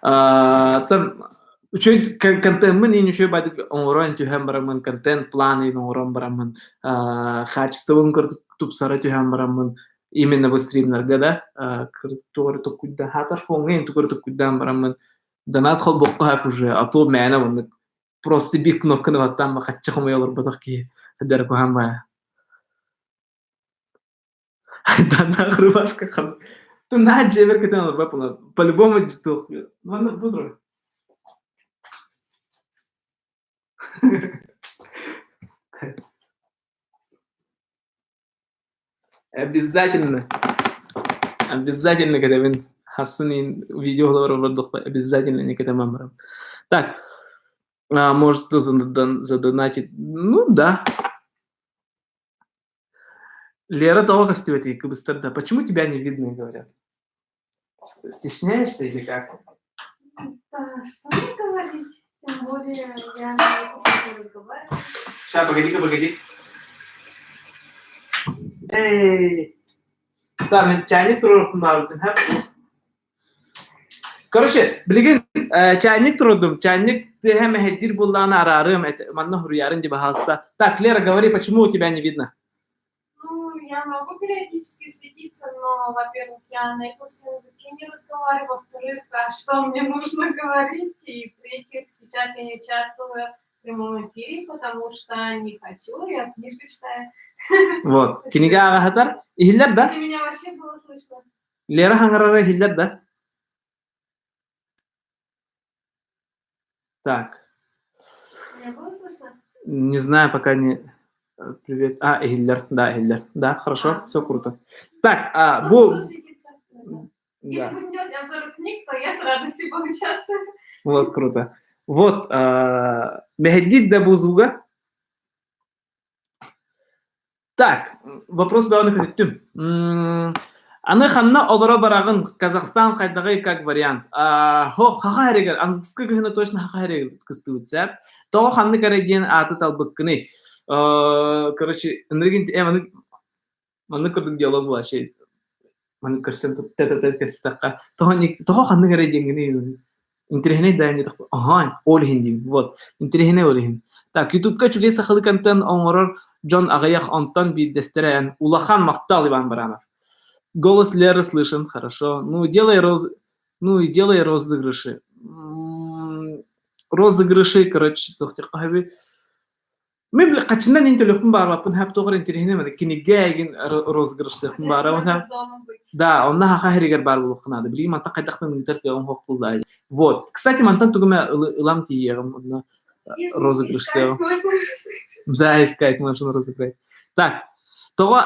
S1: Там үчүгэй контеммын иин үчүгэй бадик оҥорон түһэн бараммын контент план иин оҥорон бараммын качествобын тупсара түһэн бараммын именно бу стримнарга да тугу эрэ токкуйдаан хаатар фоҥҥа иин тугу эрэ токкуйдаан бараммын Донат холбуохха сөп уже, а то мээнэ маннык просто биир кнопканы баттаан бакаччы хомуйа олорботох киһи эдэр куһаан баайа. Даннаах рубашка хан. Ты на дьиэбэр кэтэн олорбоппун. По-любому туох манна бу турар. Обязательно. Обязательно кэтэбин. Хассын видео олордохпо обязательно не кэтэмэн барам. Так, а, может, кто задонатит? Ну, да. Лера тоҕо көстүбэтий кыбыстар да. Почему тебя не видно, говорят? Стесняешься или как?
S2: Да, что мне говорить? Тем более я на разговариваю.
S1: Сейчас, погоди-ка, погоди. Эй! Да, мен чайник туруорбутум баарбытын Короче, билигин чайник турудум. Чайник тыаһа мэһэйдиир буоллаҕына араарыам, манна суруйарын дии баһаалыста. Так, Лера, говори, почему у тебя не видно?
S2: Ну, я могу периодически светиться, но, во-первых, я на якутском языке не разговариваю, во-вторых, а что мне нужно говорить, и в-третьих, сейчас я не участвую в прямом эфире, потому что не хочу, я книжку читаю.
S1: Вот. Кинигэ ааҕаһатар. Иһиллэр да?
S2: Если меня вообще было слышно.
S1: Лера хаҥарара иһиллэр да? Так.
S2: Меня было слышно?
S1: Не знаю, пока не... Привет. А, Эхиллер. Да, Эхиллер. Да, хорошо,
S2: А.
S1: все круто. Так, а,
S2: Ну,
S1: бу...
S2: буду светиться. Да. Если
S1: Да,
S2: будем делать обзор книг, то я с радостью поучаствую.
S1: вот круто. Вот, Мехеддит да бузуга. Так, вопрос бөҕөнү көтүттүм. Аны ханна олоро бараҕын Казахстан хайдаҕый как вариант? Хо, хаха эригэр, аныгыскы кыһыны точно хаха эригэр кыстыбыт сээп. Тоҕо ханнык эрэ диэн ааты талбыккыный? Короче, ынырыгын маннык маннык курдук диалог буолааччы. Маннык көрсөн тет-а-тет кэпсэттэххэ, тоҕо тоҕо ханнык эрэ диэҥҥиний Интэриэһинэй да диэтэхпинэ, аһаа, ол иһин диибин, вот, интэриэһинэй ол иһин. Так, Ютубка үчүгэй сахалыы контент оҥорор дьон аҕыйах, онтон биирдэстэрэ эн. Улахан махтал, Иван Баранов. Голос Леры слышен, хорошо. Ну, делай роз... Ну и делай розыгрыши. Розыгрыши, короче, туох Мин били хаччынан иһин төлүөхпүн баҕарбаппын һап туох эрэ интэриэһинэй маннык кинигэ игин розыгрыштыахпын баҕарабын һап.
S2: Дома быть.
S1: Да, онно хаха иһэригэр баар буолуохха наада. Билигин мантан хайдахтан ыытар кыаҕым суох буолла. Вот. Кстати, мантан тугу эмэ ылам тиийиэҕим онно
S2: Искать
S1: розыгрыштыаҕым.
S2: можно розыгрыш.
S1: Да, искать можно разыграть. Так, тоҕо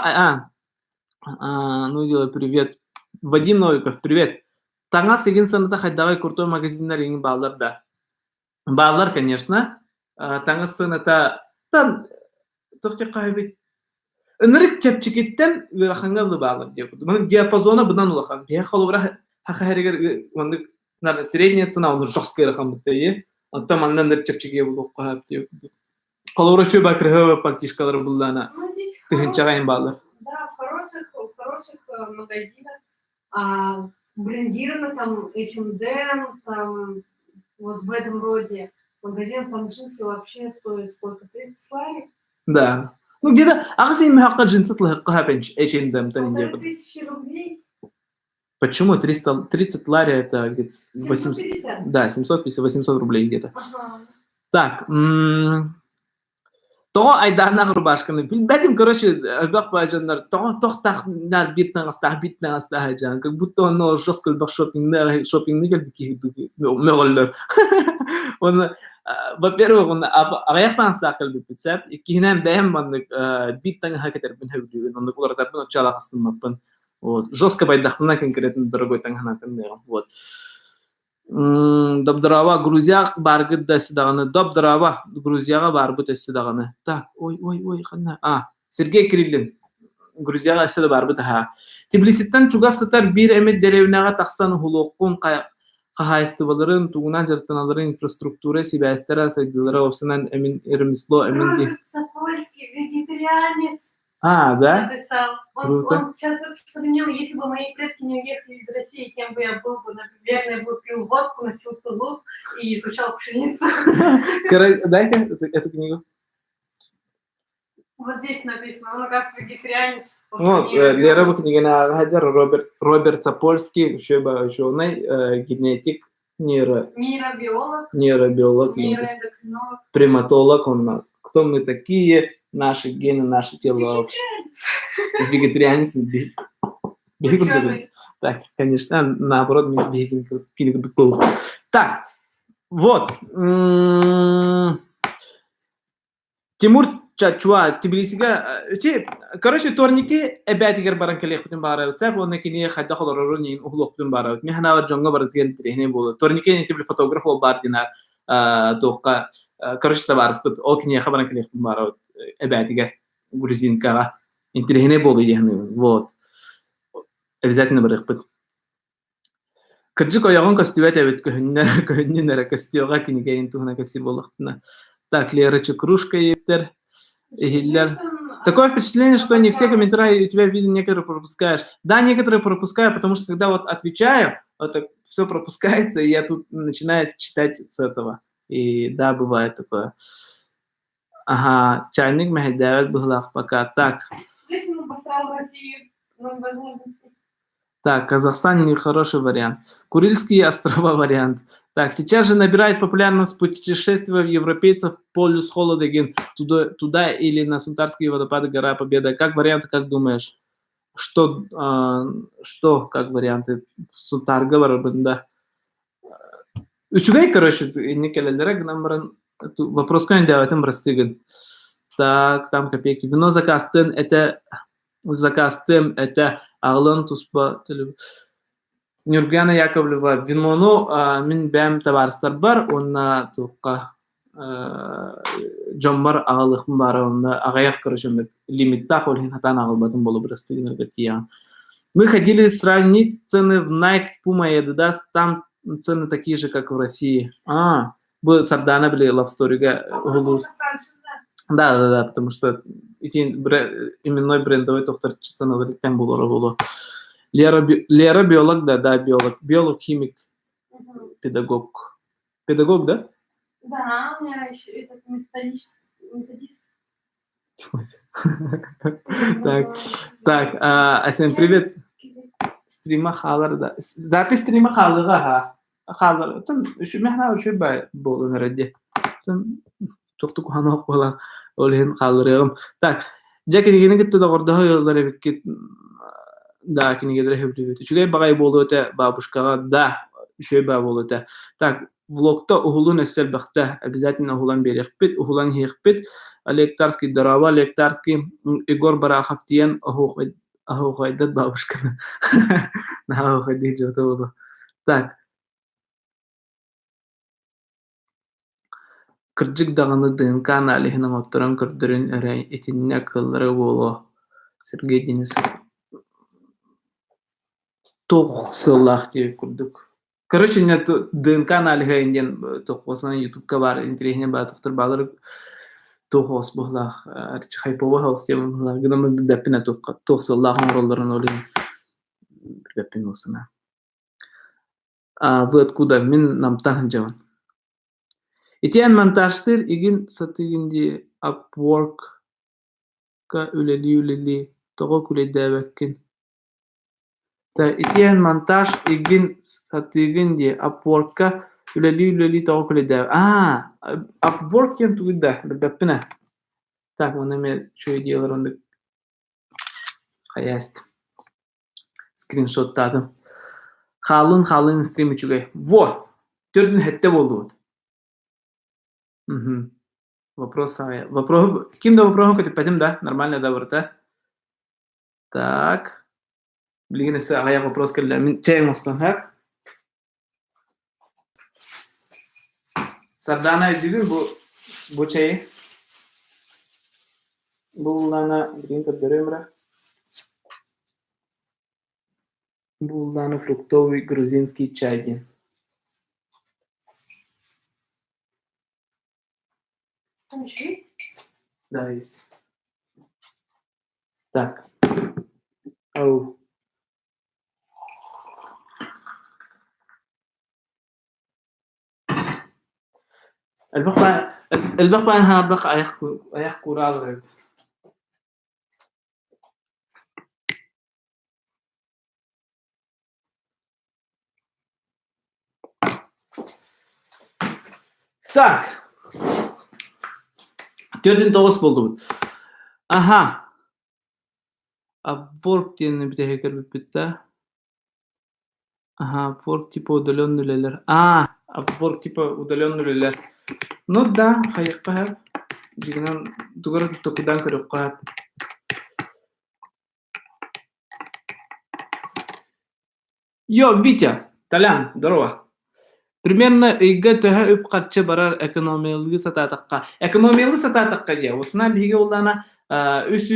S1: ну делай привет. Вадим Новиков, привет. Таҥас игин сыаната хайдаҕый крутой магазиннар игин бааллар да? Бааллар, конечно. Таҥас сыаната туох диэххэ эбит ынырык чэпчэкиттэн ыарахаҥҥа дылы бааллар диэх курдук. Маннык диапазона быдан улахан. Биһиэхэ холобура саха иһэригэр маннык средняя цена онно жестко ыарахан бытта Оттон манна ынырык чэпчэкигэ булуохха сөп диэх курдук. Холобура үчүгэй баар кыраһыабай пальтишкалары буллаана
S2: Ну, здесь
S1: тыһыынчаҕа
S2: хороших,
S1: иһин бааллар.
S2: да, в хороших магазинах брендировано там H&M, там вот в этом роде. Магазин там джинсы вообще стоят сколько? 30 лари?
S1: Да. Ну где-то аҕыс ыймыһахха джинсы тылыһыкка H&M-тан
S2: Полторы тысячи рублей.
S1: Почему 330 лари это где-то 800,
S2: 750.
S1: да, 750-800 рублей где-то.
S2: Ага.
S1: Так, тоҕо айдааннаах рубашканы билбэтим, короче, элбэх баай дьоннор тоҕо тохтаах наар биир таҥастаах, биир таҥастаах дьон, как будто онно жестко элбэх шопингны шопингны кэлбит киһи мөҕөллөр. Уонна во-первых, уонна аҕыйах таҥастаах кэлбиппит сөп, иккиһинэн бэйэм маннык биир таҥаһа кэтэрбин сөбүлүүбүн, оннук уларытарбын оччолоох астыммаппын. Вот. Жестко байдахпына конкретно дорогой таҥаһын Вот. Дабдыраба Грузия бааргыт да өссө даҕаны Дабдыраба Грузияҕа баарбыт өссө даҕаны. Так, ой, ой, ой, ханна? А, Сергей Кириллин. Грузияҕа өссө да баарбыт аһаа. Тбилиситтэн чугас сытар биир эмит дэриэбинэҕэ тахсан уһулуоххун хаһаайыстыбаларын, тугунан дьарыктаналларын инфраструктура сибээстэрэ сайдыылара уопсанан эмин ремесло эмин
S2: Роберт Сапольский, вегетарианец.
S1: А, да?
S2: Написал. Он,
S1: Круто.
S2: он сейчас только что сравнил, если бы мои предки не уехали из России, кем бы я был бы, наверное, бы пил водку, носил тулуп и изучал пшеницу.
S1: Дай-ка эту книгу.
S2: Вот здесь написано, он, оказывается, вегетарианец.
S1: Вот, Лера бу кинигэни ааҕа Роберт, Роберт Сапольский, ученый, генетик, нейро,
S2: Нейробиолог,
S1: нейробиолог,
S2: нейроэндокринолог.
S1: приматолог, он кто мы такие, наши гены, наше тело.
S2: Вегетарианец.
S1: Вегетарианец. Так, конечно, наоборот, Так, вот. Тимур Чачуа Тбилисигэ ити короче турники эбээтигэр баран кэлиэхпитин баҕарабыт сөп уонна кини хайдах олорорун иһин уһулуохпутун баҕарабыт. Мин санаабар дьоҥҥо барытыгар интэриэһинэй буолуо. Турники ити фотограф уол баар диэн туохха короче табаарыспыт ол киниэхэ баран кэлиэхпин баҕарабыт эбээтигэр грузинкаҕа интэриэһинэй буолуо дии саныыбын. Вот. Обязательно барыахпыт. Кырдьык ойоҕуҥ көстүбэт эбит көһүннэ, көһүннүн эрэ көстүөҕэ кинигэйин туһунан кэпсиир буоллахпына. Так, Лера Чукрушка иһиттэр, иһиллэр. Такое впечатление, что не все комментарии у тебя видно, некоторые пропускаешь. Да, некоторые пропускаю, потому что когда вот отвечаю, вот так все пропускается, и я тут начинаю читать с этого. И да, бывает такое. Ага, чайник мэһэйдээбэт быһыылаах пока. Так.
S2: Здесь он обосрал Россию на возможности.
S1: Так, Казахстан не хороший вариант. Курильские острова вариант. Так, сейчас же набирает популярность путешествия европейцев в полюс холода туда, туда или на Сунтарские водопады гора Победа. Как вариант, как думаешь? Что, что как варианты? Сунтарга барабын, да. Үчүгэй, короче, инник кэлэллэрэ гынан баран вопроска өйдөөбөтүм бырастыы Так, там копейки. Вино заказтыам этэ, заказтыам этэ, аҕалан туспа Нюргана Яковлева винону мин бэйэм табаарыстарбар уонна туохха дьоммор аҕалыахпын баара онно аҕыйах короче лимиттаах ол иһин сатаан аҕалбатым буолуо бырастыы гынарга тиийэҕин. Мы ходили сравнить цены в Nike, Puma и Adidas, там цены такие же, как в России. А, бу Сардана били Love Story-га уһулуур. Да, да, да, потому что ити именной брендовый тохтор ценаларыттан буолара буолуо. Лера, Лера биолог, да, да, биолог, биолог, химик, педагог. Педагог, да?
S2: Да, у меня еще этот методический, методист.
S1: Так, так, Асен, привет. Стрима хаалар да. Запись стрима хаалыга ха. Хаалар. Тун үчүмэхна үчү бай буолун эрэ Тун туохту куһаҕан буолан ол иһин хаалларыаҕым. Так, дьэ кинигини кытта доҕордоһо ыаллар эбиккит да кинигэлэри сөбүлүүбүт. Үчүгэй баҕайы буолуо этэ бабушкаҕа да үчүгэй баа буолуо этэ. Так, влогта уһулун өссө элбэхтэ. Обязательно уһулан биэриэхпит, уһулан иһиэхпит. Олег Тарский здорово, Олег Тарский, Егор Барахов тиийэн оһуохайдат бабушканы. Наһаа оһуохайдыы дьуота буолуо. Так, Кырдьык даҕаны ДНК аналиһын оҥотторон көрдөрөн эрэ итиннэ кыаллара буолуо, Сергей Денисов туох сыаллаах диэбит курдук. Короче, ДНК аналиһа диэн туох Ютубка баар интэриэһинэй баар тохтор баалар туох оҕус быһыылаах Хайпова оҕус диэн быһыылаах гынан билбэппин туох сыаллаах оҥороллорун ол иһин билбэппин ол санаа. А вы откуда? Мин Намтан сылдьабын. Итиэн монтажтыыр игин сатыыгын дии Upwork-ка үлэлии-үлэлии тоҕо күлэйдээбэккин? Итиэн монтаж игин сатыыгын дии Upwork-ка үлэлии-үлэлии тоҕо күлэйдээбэккин? Аа, Upwork диэн тугуй да билбэппин ээ. Так, уонна эмиэ үчүгэй идеялар оннук хайаастым. Скриншоттаатым. Хааллын хааллын стрим үчүгэй. Во! Төрдүн сэттэ буоллубут. Мгм. Вопрос Вопрос ким да вопроһу көтүппэтим да? Нормально да барыта? Так. Билигин өссө аҕыйах вопрос кэллэ. Мин чэй оҥостон һэ. Сардаана өйдүүгүн бу бу чэйи? Бу уллаана билигин көрдөрүөм эрэ. Бу уллаана фруктовый грузинский чай диэн.
S2: Там еще есть?
S1: Да, есть. Так. Ау. Элбэх элбэх баайан хаардах айах айах куураалар эбит. Так. 49 буоллубут. Аха. Upwork диэн бүтэһик көрбүппүт да. Аха, Upwork типа удаленный үлэлэр. А, Upwork типа удаленный үлэлэр. Ну да, хайыахха сөп. Дьиҥинэн тугу эрэ токуйдаан көрүөххэ сөп. Йо, Витя, Толян, здорово. Примерно ыйга төһө үп-харчы барар экономиялыы сатаатахха. Экономиялыы сатаатахха диэ, осынан биһиги буоллаҕына үс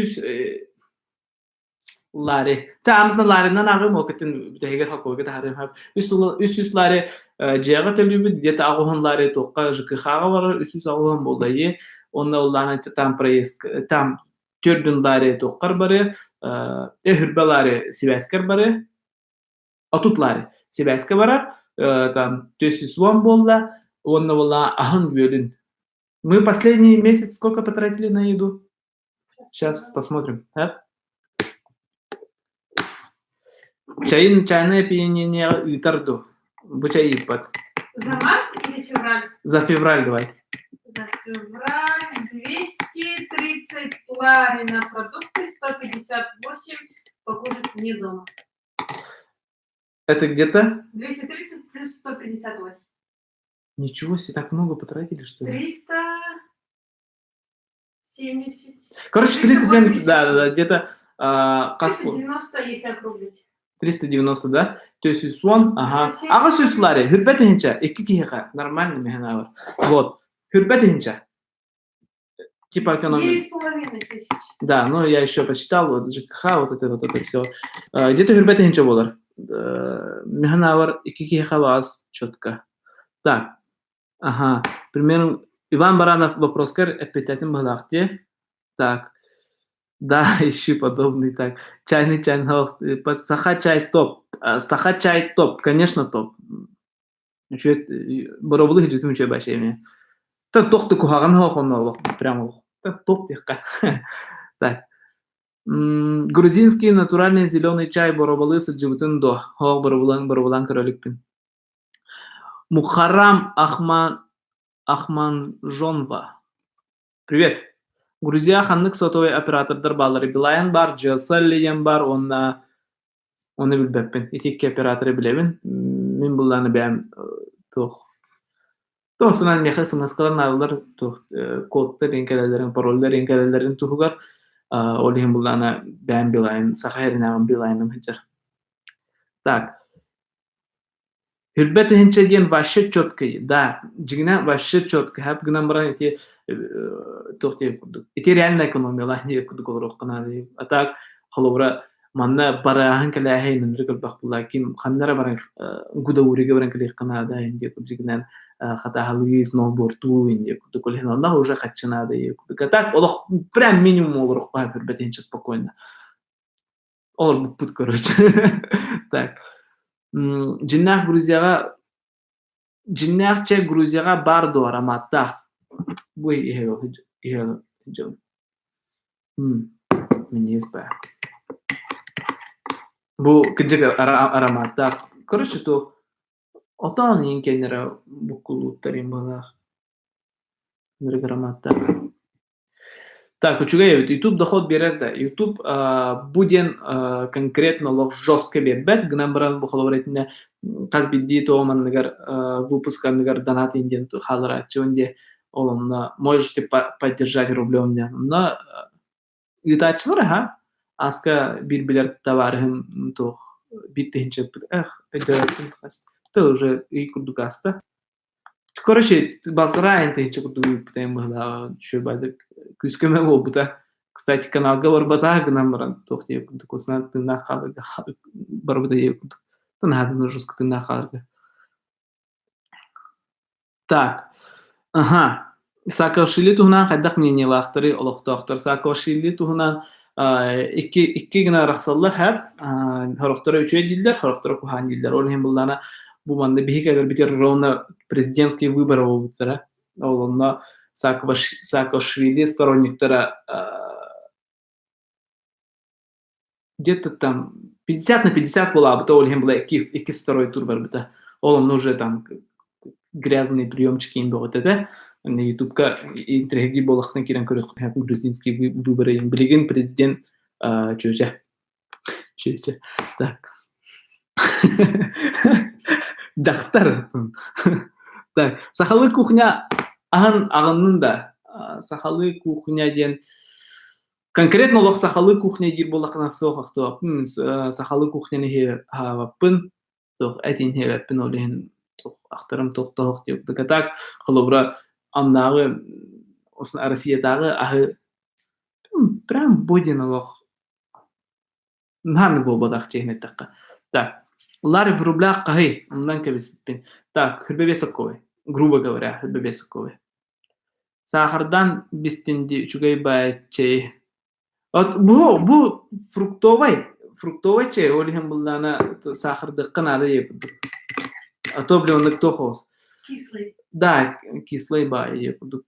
S1: лари. Таамысна ларинан ааҕыым ол кытын бүтэһигэр холкуойга таһаарыам сөп. Үс лари дьиэҕэ төлүүбүт, где-то аҕыс лари туохха ЖКХ-ҕа барар, 380 буолла дии. Онно ыллаана там проезд, там төрдүн лари туоххар барыа, өһүрбэ лари сибээскэр барыа, отут лари сибээскэ барар, там 410 буолла, уонна буолла аһын-үөлүн. Мы последний месяц сколько потратили на еду? Сейчас посмотрим. А? Чайын чайное опьянение ыытар дуу? Бу чай ыыппат.
S2: За март или февраль?
S1: За февраль давай.
S2: За февраль 230 лари на продукты, 158 покушать вне дома.
S1: Это где-то?
S2: 230 плюс 158.
S1: Ничего себе, так много потратили, что ли?
S2: 370.
S1: Короче, 370, да, да, да, где-то хас
S2: 390, если округлить.
S1: 390, да? То есть үс уон, ага. 800 лари, 20 тыһыынча, икки киһиэхэ, нормально миэхэ бар. Вот, 20 тыһыынча. Типа экономия.
S2: 9,5 тысяч.
S1: Да, ну я еще посчитал, вот ЖКХ, вот это все. Где-то 20 тыһыынча буолар. Миэхэ бар икки киһиэхэ баас четко. Так, ага, примерно Иван Баранов вопроскар эппиэттээтим быһыылаах дии. Так, да, ищи подобный так. Чайный чай, саха чай топ. Саха чай топ, конечно топ. Үчүгэй боруобалыы сылдьыбытым үчүгэй баайша эмиэ. Туох да куһаҕан суох онно олох прям олох топ диэххэ. Так. Грузинский натуральный зеленый чай боруобалыы сылдьыбытын дуо? Суох боруобалаан боруобалаан көрө иликпин. Мухаррам Ахман Ахманжонва. Привет! Грузия ханнык сотовай оператордар баалларый? Билайн баар, GSL диэн баар уонна ону билбэппин. Ити икки операторы билэбин. Мин былааны бэйэм туох туох санаан миэхэ смс-калар наадалар туох кодтар диэн кэлэллэрин, пароллар диэн кэлэллэрин туһугар ол иһин былаана бэйэм Билайн, Саха сиринээҕи Билайным сылдьар. Так, 20 тыһыынча диэн вообще четкий, да, дьиҥинэн вообще четкий, хап гынан баран ити туох диэн курдук, ити реально экономиялаах диэн курдук олоруохха наада. А так, холобура, манна барааһын кэлээһин ынырык элбэх буолла, ким ханна эрэ баран Гудаурига баран кэлиэххэ наада диэн курдук дьиҥинэн хатааһылыы, сноубордуу диэн курдук, ол иһин онно уже харчы наада диэн курдук. А так, олох прям минимум олоруохха 20 тыһыынча спокойно. Олорбуппут короче. Так. Дьиннээх Грузияҕа дьиннээх чэй Грузияҕа баар дуо ароматтаах? Бу иһэ дьон. Минньигэс баа. Бу кырдьык ароматтаах. Короче, туох отоон иин кэннэрэ буккулууттар иин быһыылаах. Ынырык ароматтаах. Так, үчүгэй эбит. YouTube доход биэрэр да. YouTube бу диэн конкретно олох жестко биэрбэт. Гынан баран бу холобур итиннэ хас биирдии туом анныгар выпуск анныгар донат диэн хааларааччыбын диэ. Ол онно можете поддержать рублем диэн. Онно ыытааччылар аха. Аска биир билэр табаарыһым туох биир тыһыынча эх өйдөөбөппүн хас то уже ый курдук ааста. Короче, балтараа айан тыһыынча курдук ыыппыта быһыылааҕа үчүгэй күүскэ буолбута. Кстати, каналга барбатаҕа гынан баран туох диэ курдук осынан тыыннаах хааларга барбыта диэ курдук. Наһаа жестко тыыннаах хааларга. Так, ага. Саакашвили туһунан хайдах мнениелаахтарый олохтоохтор? Саакашвили туһунан икки гына арахсаллар һэр. Сорохторо үчүгэй дииллэр, сорохторо куһаҕан дииллэр. Ол иһин буллаана бу манна биһиги кэлэрбитигэр ровно президентские выборы буолбуттара. Ол онно Саакашвили сторонниктара где-то там 50 на 50 буолаабыта, ол иһин была икки второй тур барбыта. Ол онно уже там грязные приемчики им бөҕөтө этэ. Ютубка интэриэһиргиир буоллаххына киирэн көрүөххүн грузинские выборы билигин президент чүөчэ чүөчэ так дьахтар так сахалыы кухня аһын аҕыннын да сахалыы кухня диэн Конкретно олох сахалыы кухня диир буоллаххына суох ахтыбаппын сахалыы кухняны иһи аһаабаппын туох этин иһээбэппин ол иһин туох ахтарым туох да суох диэбит а так холобура аннааҕы Россиятааҕы аһы прям бу диэн олох наһаа буолбатах чиэһин эттэххэ. Так, ларь в рублях хаһый? Оннан кэбиспиппин. Так, 25 сокковый. Грубо говоря, 25 сокковый. Саахардаан бистин дии үчүгэй баай чэй. От бу фруктовай, фруктовай чэй, ол иһин буллаана саахардыахха наада диye курдук. А то блин оннук туох оҕус.
S2: Кислый.
S1: Да, кислый баай диye курдук.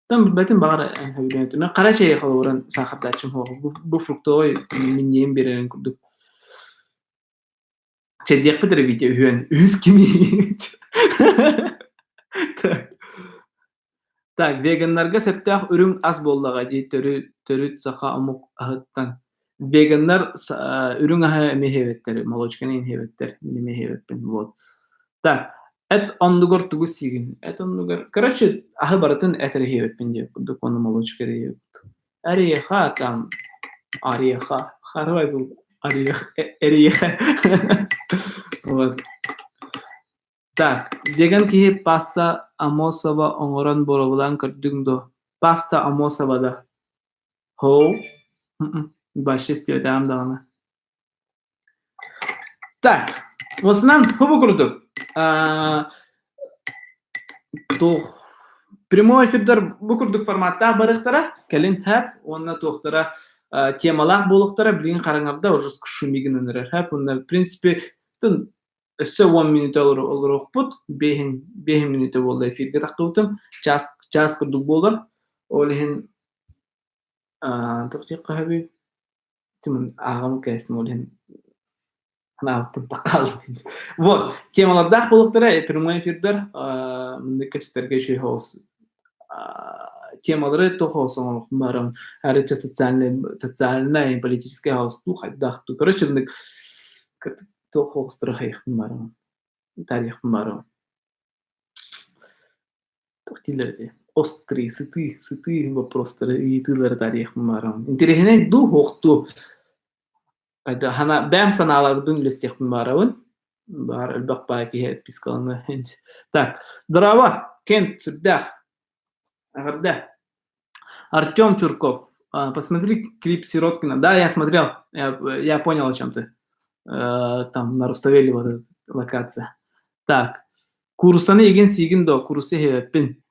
S1: Там билбэтим баҕар сөбүлээн Мен хара чэйи холобуран саахардааччым суох. Бу фруктовай минньиэн биэрэрин курдук. Чэйдиэхпит эрэ Витя үһүөн. Үһүс кимий? Так, веганнарга сөптөөх үрүҥ ас буоллаҕа дии төрүт, төрүт саха омук аһыттан. Веганнар үрүҥ аһы эмиэ иһэбэттэр, молочканы иһэбэттэр, мин эмиэ иһэбэппин, вот. Так, Эт оннугар тугу сиигин? Эт оннугар... Короче, аһы барытын эт эрэ иһиэбиппин диэбит курдук уонна молочка эрэ иһиэбит. Ореха там, ореха, харовай был орех, эриэхэ. Вот. Так, деган киһи паста Амосова оҥорон боруобалаан көрдүҥ дуо? Паста Амосова да? Һоо? Вообще истибэтэҕим даҕаны. Так, уосунан хубу курдук туох прямой эфирдэр бу курдук форматтаах барыахтара, кэлин хэп уонна туохтара темалаах буолуохтара, билигин хараҥарда уже шумигин эрэр хэп уонна в принципе өссө 10 мүнүүтэ олоруохпут, биэһин мүнүүтэ буолла эфиргэ тахтыбытым, час час курдук буолар. Ол иһин туох диэххэ сөбүй? Ааҕан кээстим ол иһин санаабыттан таххаалым. Вот, темалардаах буолуохтара прямой эфирдэр маннык кэпсэтэргэ үчүгэй соҕус темалары туох соҕус оҥоруохпун баҕарабын. Арыча социальный социальнай политическай соҕус дуу хайдах дуу. Короче, маннык туох соҕустары хайыахпын баҕарабын. Таарыйыахпын баҕарабын. Туох дииллэр этэй? Острые, сытыы, сытыы вопростары, ыйытыылары таарыйыахпын баҕарабын. Интэриэһинэй дуу, суох дуу? Хайда хана бэйэм санааларбын үллэстиэхпин баҕарабын. Баар элбэх баай киһи отпискалана. Так, здорово, Кент, сүрдээх. Эҕэрдэ. Артем Чурков, посмотри клип Сироткина. Да, я смотрел, я понял, о чем ты. Там на Руставели вот эта локация. Так, кууруссаны игин сиигин до, куурусса иһиэппин.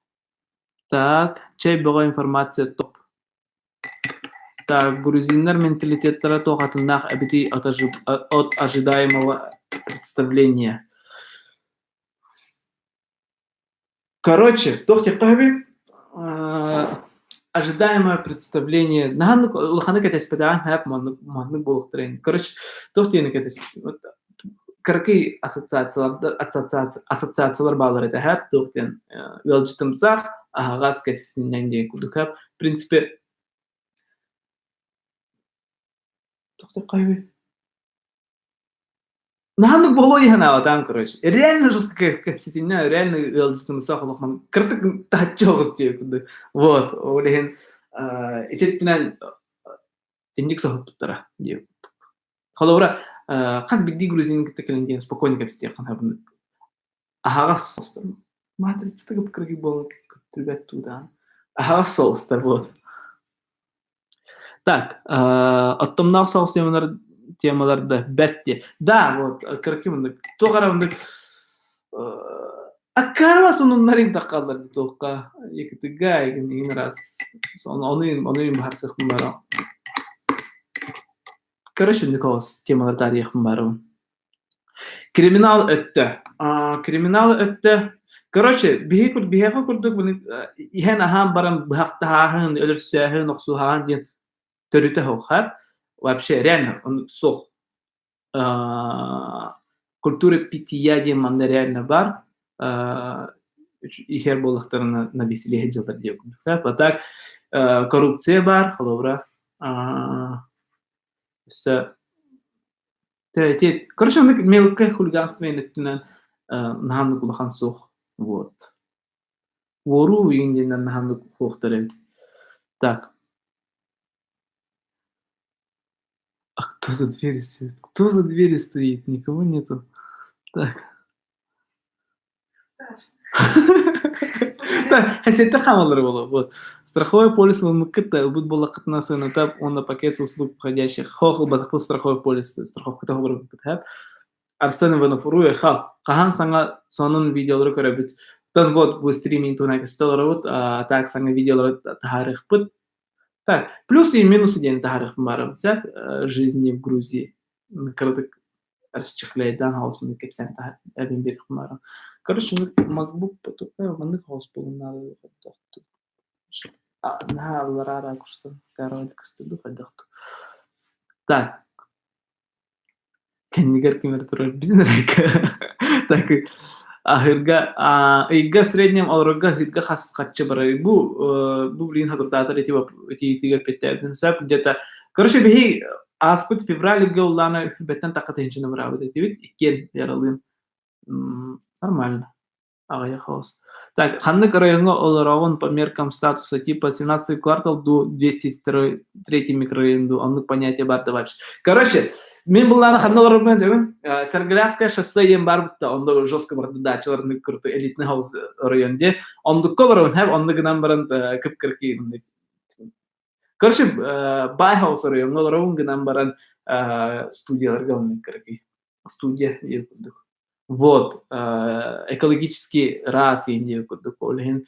S1: Так, чэй бөҕө информация топ. Так, грузиннар менталитеттара туох атыннаах эбитий от, от ожидаемого представления. Короче, туох диэххэ сөбүй? Ожидаемое представление. Наһаа улаханы кэтэспэтэҕим һээп маннык маннык буолуохтара ини. Короче, туох диэни кэтэспитим. Вот кыракый ассоциациялар ассоциациялар бааллар этэ һээп туох диэн ыалдьытымсах аһаҕас кэсинньэҥ диэн курдук һээп. В принципе, туох диэххэ сөбүй? Наһаннык буолуо дии санаабатаҕым, короче. Реально жестко кэпсэтиннэ, реально ыалдьытымсах олох кырдык таһыччы оҕус диэбит курдук. Вот, ол иһин ити өттүнэн инник соһуппуттара диэбит. Холобура, хас биирдии грузин кытта кэлэн диэн спокойно кэпсэтиэххин сөп. Аһаҕас соҕустар. Матрицата кып-кыракый буолан көттүбэт туудаан. Аһаҕас соҕустар вот. Так, оттомноох соҕус темалар темалар да бэрт диye. Да, вот кыракый мындык. Туох эрэ мындык аккаарабас онуннарын таххаллар туохха якытыга игин раз ону ону баһарсыахпын бара. Короче, Николас темалар таарыйыахпын баарыбын. Криминал өттө. Криминал өттө. Короче, биһи биһиэхэ курдук иһэн-аһаан баран быһахтаһааһын, өлөрсөөһүн, охсуһааһын диэн төрүтэ суох. Вообще, реально, он суох. Культура питья диэн манна реально бар. Иһэр буоллахтарына на веселее дьыллар диэн курдук. А так, коррупция бар, холобура. Өссө Короче, оннук мелкое хулиганство өттүнэн наһааннык улахан суох. Вот. Уоруу игин диэннэр наһааннык суохтар эбит. Так. А кто за дверью стоит? Кто за дверью стоит? Никого нету. Так.
S2: Страшно.
S1: Так, хэсэттэ хаалалар буолуо. Вот. Страховой полис ылыммыккыт да ылбыт буоллаххытына сыаната уонна пакет услуг входящих. Хоох ылбатахпыт страховой полис страховката холборбуппут һэп. Арсен Иванов уруй хал. Хаһан саҥа сонун видеолары көрөбүт. Оттон вот бу стриминг туһунан кэпсэтэ олоробут. А так саҥа видеолары таһаарыахпыт. Так, плюсы и минусы диэн таһаарыахпын баарым. Сөп, жизни в Грузии. Кыратык расчехляйдаан хаалыспын кэпсээн эбин биэриэхпин баҕарабын. Короче, MacBook маннык хаос буолуон наада наһаа аллараа ракурстан көстөрдүү хайдах Так, кэннигэр ким эрэ турар билин эрэ Так, аһыырга ыйга среднем олорорго аһыырга хас харчы барар бу бу билигин хатырдаатар ити итиитигэр эппиэттээбитин сөп где-то короче биһи Ааспыт февраль ыйга улаана үрбэттэн тахха тыһыынчаны быраабыт этибит, иккиэн Вералыын. Нормально. Аҕыйах хаос. Так, ханнык райоҥҥа олороҕун по меркам статуса типа 17 квартал ду 203 микрорайон ду оннук понятие бар давач. Короче, мин буллааны ханна олорорбун дьабын Саргылянское шоссе диэн бар бутта онно жестко барды дачаларны крутой элитный хаус район де ондукка олоробун хэп онно гынан баран кып-кыркый Короче, бай хаус райоҥҥа олоробун гынан баран студияларга оннук кыракый студия диэн курдук. Вот, экологический раз диэн курдук. Ол иһин,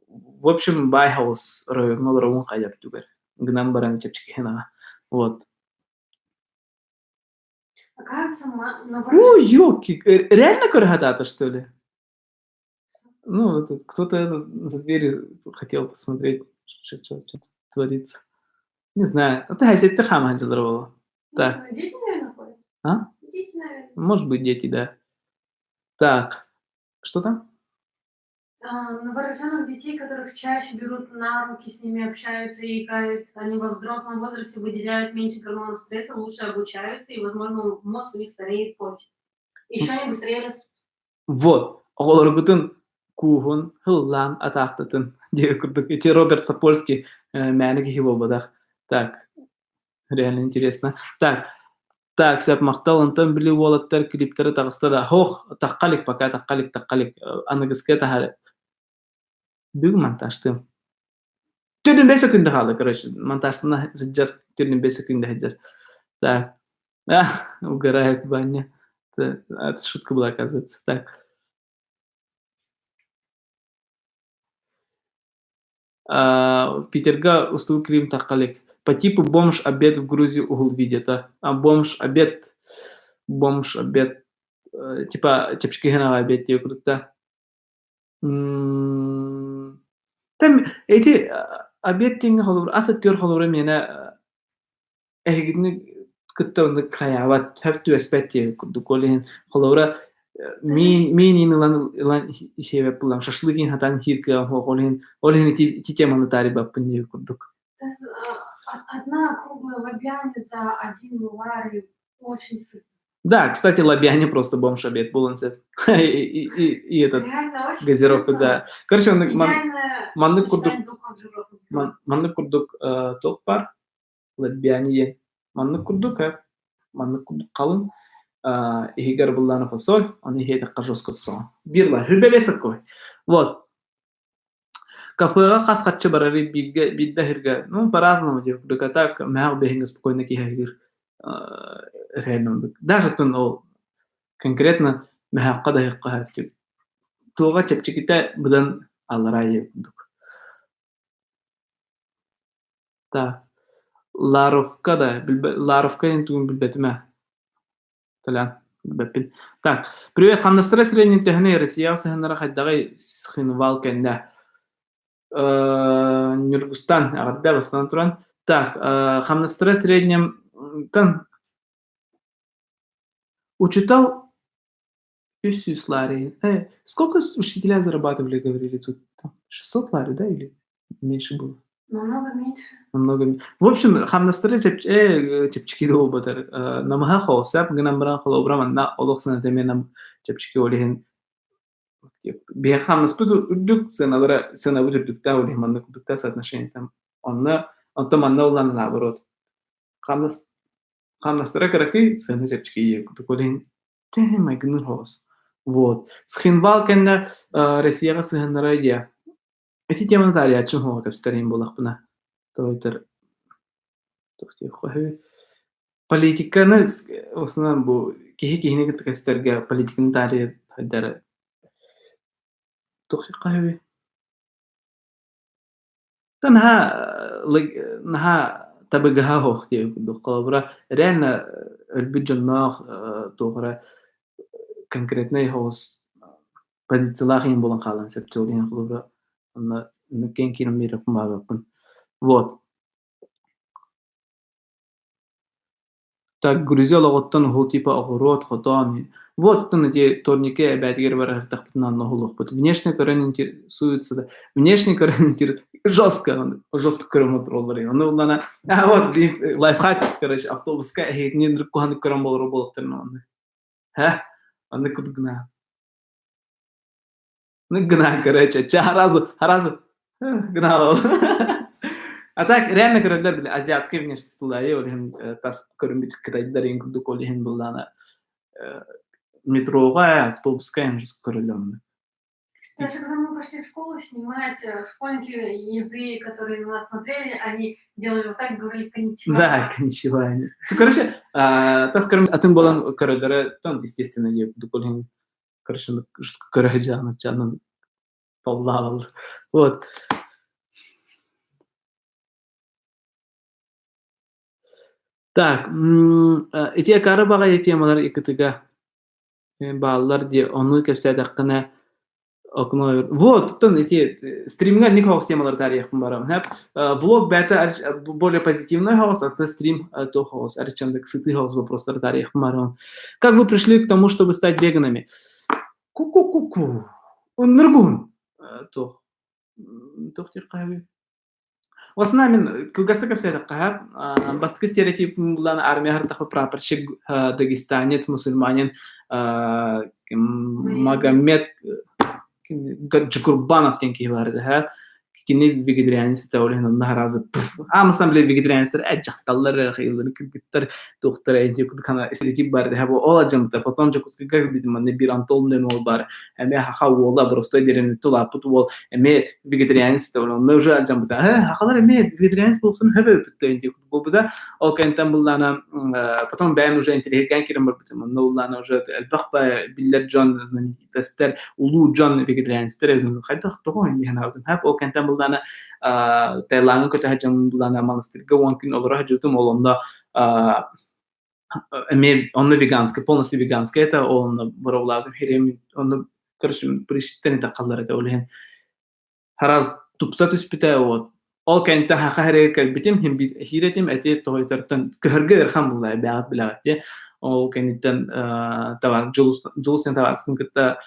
S1: в общем, бай хаус райоҥҥа олоробун хайар түгэр. Гынан баран чэпчэки аҕа. Вот.
S2: Оказывается, на
S1: Ой, ёлки, реально көрө что ли? Ну, этот, кто-то за дверью хотел посмотреть, что, что, что творится. Не знаю. Это газеттер хаама было. Так.
S2: Ну, дети, наверное, ходят.
S1: А?
S2: Дети, наверное.
S1: Может быть, дети, да. Так. Что там?
S2: А, новорожденных детей, которых чаще берут на руки, с ними общаются и играют, они во взрослом возрасте выделяют меньше гормонов стресса, лучше обучаются, и, возможно, мозг у них стареет позже. Еще они быстрее растут.
S1: Вот. Оҕолоргутун кууһун, һыллаан атаахтатын диэ курдук. Ити Роберт Сапольский мээнэ киһи буолбатах. Так, реально интересно. Так, так, сөп махтал. Онтон били уолаттар клиптэрэ таҕыста да, һох, тахха пока тахха тахха аныгыска таһар. Бүгүн монтажтыам. Төрдүн 5 секунда хаалла, короче, монтажтана сылдьар, төрдүн 5 секунда сылдьар. Так, а, угорает Ваня. Это, это шутка была, оказывается. Так. А, Питерга устуу клип тахха По типу бомж обед в Грузии угул видеота. А бомж обед, бомж обед, типа чэпчэки обед диye курдук Там эти обед диэҥҥэ холобур ас өттүгэр холобура миэнэ эһигини кытта оннук хайаабат, сөп түбэспэт диэбит курдук. Ол иһин холобура миин миин ылан ылан иһиэбэт буллам, шашлык иһин хатаан иһиир кыаҕым суох. Ол иһин ол иһин ити ити теманы таарыйбаппын диэбит курдук.
S2: Одна круглая лобяня за один лари очень сытно.
S1: Да, кстати, лобяне просто бомж обед буолан сөп. И, и, и, и этот
S2: Реально очень
S1: газировка,
S2: сытно.
S1: да. Короче, оннук ман,
S2: Идеальное
S1: маннык курдук
S2: сочетание белков и жиров.
S1: ман, маннык курдук туох баар лобяне диэн. Маннык курдук маннык курдук халыҥ иһигэр буллаана фасоль, ону иһиэтэххэ жестко тутаҕын. Биир лар, хүрбэ саккой. Вот. Кафеҕа хас хаччы барарый бииргэ биирдэ аһыырга ну по-разному диэх курдук а так мөһөөх биһиҥҥэ спокойно киһи аһыыр реально оннук даже оттон ол конкретно мөһөөххө да аһыахха сөп туоҕа чэпчэкитэ быдан аллараа диэх курдук. Так Ларовка да Ларовка диэн тугун билбэтим ээ. Толян, билбэппин. Так, привет, хамнастара средний төһөнүй Россияҕа сыһыннара хайдаҕый схинвал кэннэ? Ньургустан, эҕэрдэ бастан туран. Так, хамнастара среднем тан учитал 300 лари. Сколько учителя зарабатывали, говорили тут? Там 600 лари, да, или меньше было?
S2: Намного меньше.
S1: Намного меньше. В общем, хамнастара чэпчэки буолбатар. Намыһах сөп гынан баран холобура манна олох сыаната эмиэ нам чэпчэки ол иһин биһиэхэ хамнаспыт үрдүк, сыаналара сыанабыт үрдүктээх ол иһин маннык үрдүктээх соотношение там. Онно онтон манна ыллан наоборот. Хамнас хамнастара кыракый, сыана чэпчэки ийэ курдук. Ол иһин майгынныыр соҕус. Вот. Схинвал кэннэ Россияҕа сыһыннара диэ. Ити теманы таарыйааччым суоҕа кэпсэтэр буоллахпына. Тоҕо Политиканы основном бу киһи киһини кытта кэпсэтэргэ политиканы таарыйар хайдары туох үбүй? Та наһаа наһаа табыгаһа суох диэбит курдук. Холобура, реально өлбүт дьонноох туох эрэ конкретнай соҕус позициялаах иһин буолан хаалан сөп ол иһин холобура онно киэҥ киирэн биэриэхпин баҕарбаппын. Вот. Так Грузия олоҕуттан уһул типа оҕуруот, хотон. Вот оттон эти турники эбээтигэр барыһыртахпытына онно уһулуохпут. Внешне көрөн интересуются да. Внешне көрөн жестко, жестко көрөн отуроллар. Ону уллана, а вот блин, лайфхак, короче, автобуска эһигитинин куһанык көрөн болоро буолуохтарын онно. Һэ, оннук курдук гына. Ну, гына, короче, ча сразу, сразу, гына А так, реально көрөллөр били азиатскай внешность булаайы, ол иһин тас көрүммүт кытайдар иһин курдук ол иһин буллаана метроға, автобуска эм көрөллөр муну.
S2: Даже когда мы пошли в школу снимать, школьники евреи, которые на нас смотрели, они делали вот так, говорили коничева.
S1: Да, коничева. Короче, тас көрүм атын болан көрөллөрө, тон, естественно, курдук ол иһин короче, көрө жаанын толлаалар. Вот. Так, ити акаары баҕайы темалар икытыга бааллар дии, ону кэпсээтэххинэ окно Вот, оттон ити стримҥа инник соҕус темалары таарыйыахпын барабын. Хэп влог бэйэтэ более позитивный соҕус, оттон стрим туох соҕус, арыччандык сытыы соҕус вопростары таарыйыахпын барабын. Как вы пришли к тому, чтобы стать веганами? Ку-ку-ку-ку. Нургун. Туох. Туох диир хаһыы? Осна мин кылгастык кэпсээтэххэ, бастакы стереотип булан армия хартахы прапорщик дагестанец, мусульманин Магомед Джукурбанов диэн киһи баар этэ. Кини вегетарианец этэ, ол иһин онно араазы а на самом деле вегетарианецтэр э дьахталлар эрэ хайылларын кыргыттар туохтара хана стереотип баар этэ бу ол адьаммыта потом Дьокуускайга кэлбитим манна биир Антон диэн уол баар эмиэ хаха уола боростой дириҥ улааппыт уол эмиэ вегетарианец этэ онно уже алдьаммыта э хахалар эмиэ вегетарианец буолсун хөбөбүттэ диэн буолбута ол кэнниттэн буллаана потом бэйэм уже интэриэһиргээн киирэн барбытым онно буллаана уже элбэх биллэр дьон знаменитостар улуу дьон вегетарианецтэр хайдах тоҕо инни санаабытым хэп ол кэнниттэн буллаана Таилаҥҥа көтө сылдьан буллаана монастырьга 10 күн олоро сылдьыбытым ол онно эмиэ онно веганская полностью веганская это онно боровлаабытым хириэм онно короче прищиттэн итаххаллар этэ ол иһин хараас тупса түспүтэ вот ол кэнниттэн хаха хэригэр кэлбитим иһин биир этим эти тоһуйтартан көһөргө ыарахан буолла бэҕэт билэҕит дии ол кэнниттэн товар Дьулус Дьулус табаарыспын кытта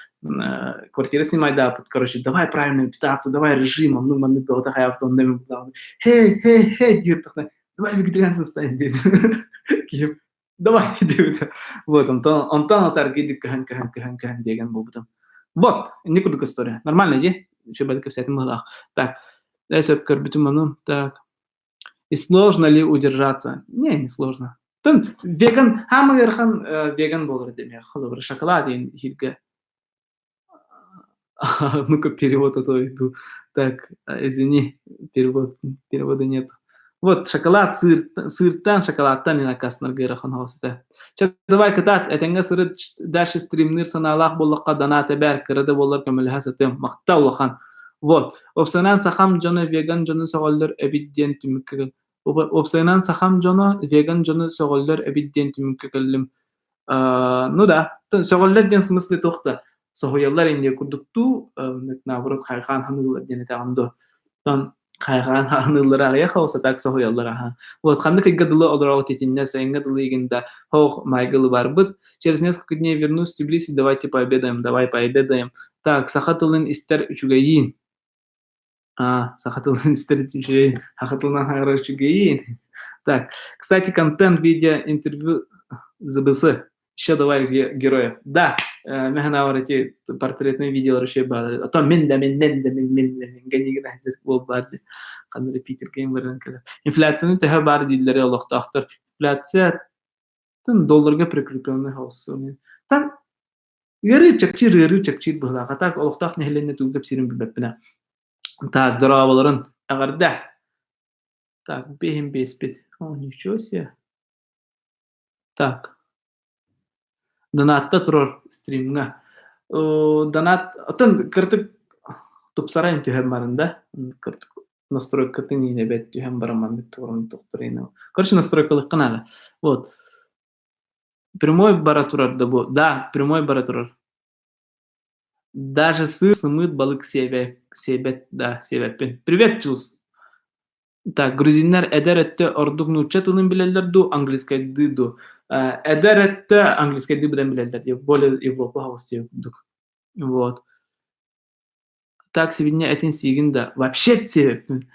S1: квартира снимайдааппыт короче давай правильно питаться давай режим оннук маннык бөҕөтө хайаабыт онно эми хей хей хей диир давай вегетарианцем станем диэт киһим давай диэбитэ вот онтон онтон атаргыйдык көһөн көһөн көһөн көһөн диэгэн буолбутум вот инник курдук история нормально дии үчүгэй кэпсээтим быһыылаах так сөп көрбүтүм ону так и сложно ли удержаться не не сложно тын веган хаамай ыарахан веган буолар этим холобура шоколад диэн иһиргэ Ну-ка, перевод а то иду. Так, извини, перевод, перевода нет. Вот, шоколад, сыр, сыртан, шоколадтан инакаснарга ыарахан этэ. Чэ, давай кытаат, этэҥҥэ сырыт, дальше стримныр санаалаах буоллахха донат эбээр, кыра да буоллар көмөлөһө сатыам. Махтал улахан. Вот, уопсайынан сахам дьоно веган дьону сөҕөллөр эбит диэн түмүккэ Уопсайынан сахам дьоно веган дьону сөҕөллөр эбит диэн түмүккэ кэллим. Ну да, сөҕөллөр диэн смысле туох да соһуйаллар инде курдуктуу, наоборот хайҕаан ханыыллар диэн этэҕин дуо? Оттон хайҕаан ханыыллара аҕыйах оҕуса так соһуйаллар аха. Вот ханнык ыйга дылы олороҕут итиннэ сайыҥҥа дылы игин да хоох майгылы барбыт. Через несколько дней вернусь в Тбилиси, давайте пообедаем, давай пообедаем. Так, саха тылын истэр үчүгэйиин. А, саха тылын истэр үчүгэй, саха тылынан хаҥарар үчүгэйиин. Так, кстати, контент, видео, интервью ЗБС. Еще давай героев. Да, мин эти портретные видеолар еще баар. А то мин да мин мен да мин мин да мин гэнигин ахтыр буол баар ди. Ханна Питер кэм баран кэлэр. Инфляцияны төһө баар дииллэри олохтоохтор. Инфляция долларга прикрепленный хаус. Там Ыарыы чэпчиир, ыарыы чэпчиир быһыылаах. А так олохтоох нэһилиэнньэ тугу кэпсиирин билбэппин ээ. Так, дорооболорун, эҕэрдэ! Так, биэһин биэспит. О, ничего себе. Так. Донатта турар стримҥа. Донат, оттон кыртык тупсарайын түһэн баран да, кыртык настройкатын иинэбэт түһэн баран маннык тугурун тохторуйна. Короче, настройкалыахха наада. Вот. Прямой бара турар да бу? Да, прямой бара турар. Даже сыр, сымыыт балык сиэбэ, сиэбэт, да, сиэбэппин. Привет, Джулс. Так, грузиннар эдэр өттө ордук нуучча тылын билэллэр дуу, английскайдыы дуу? Эдэр өттө английскайдыы быдан билэллэр дии, более Европа хаҕыс курдук. Вот. Так, сибинньэ этин сиигин да, вообще сиэбэппин.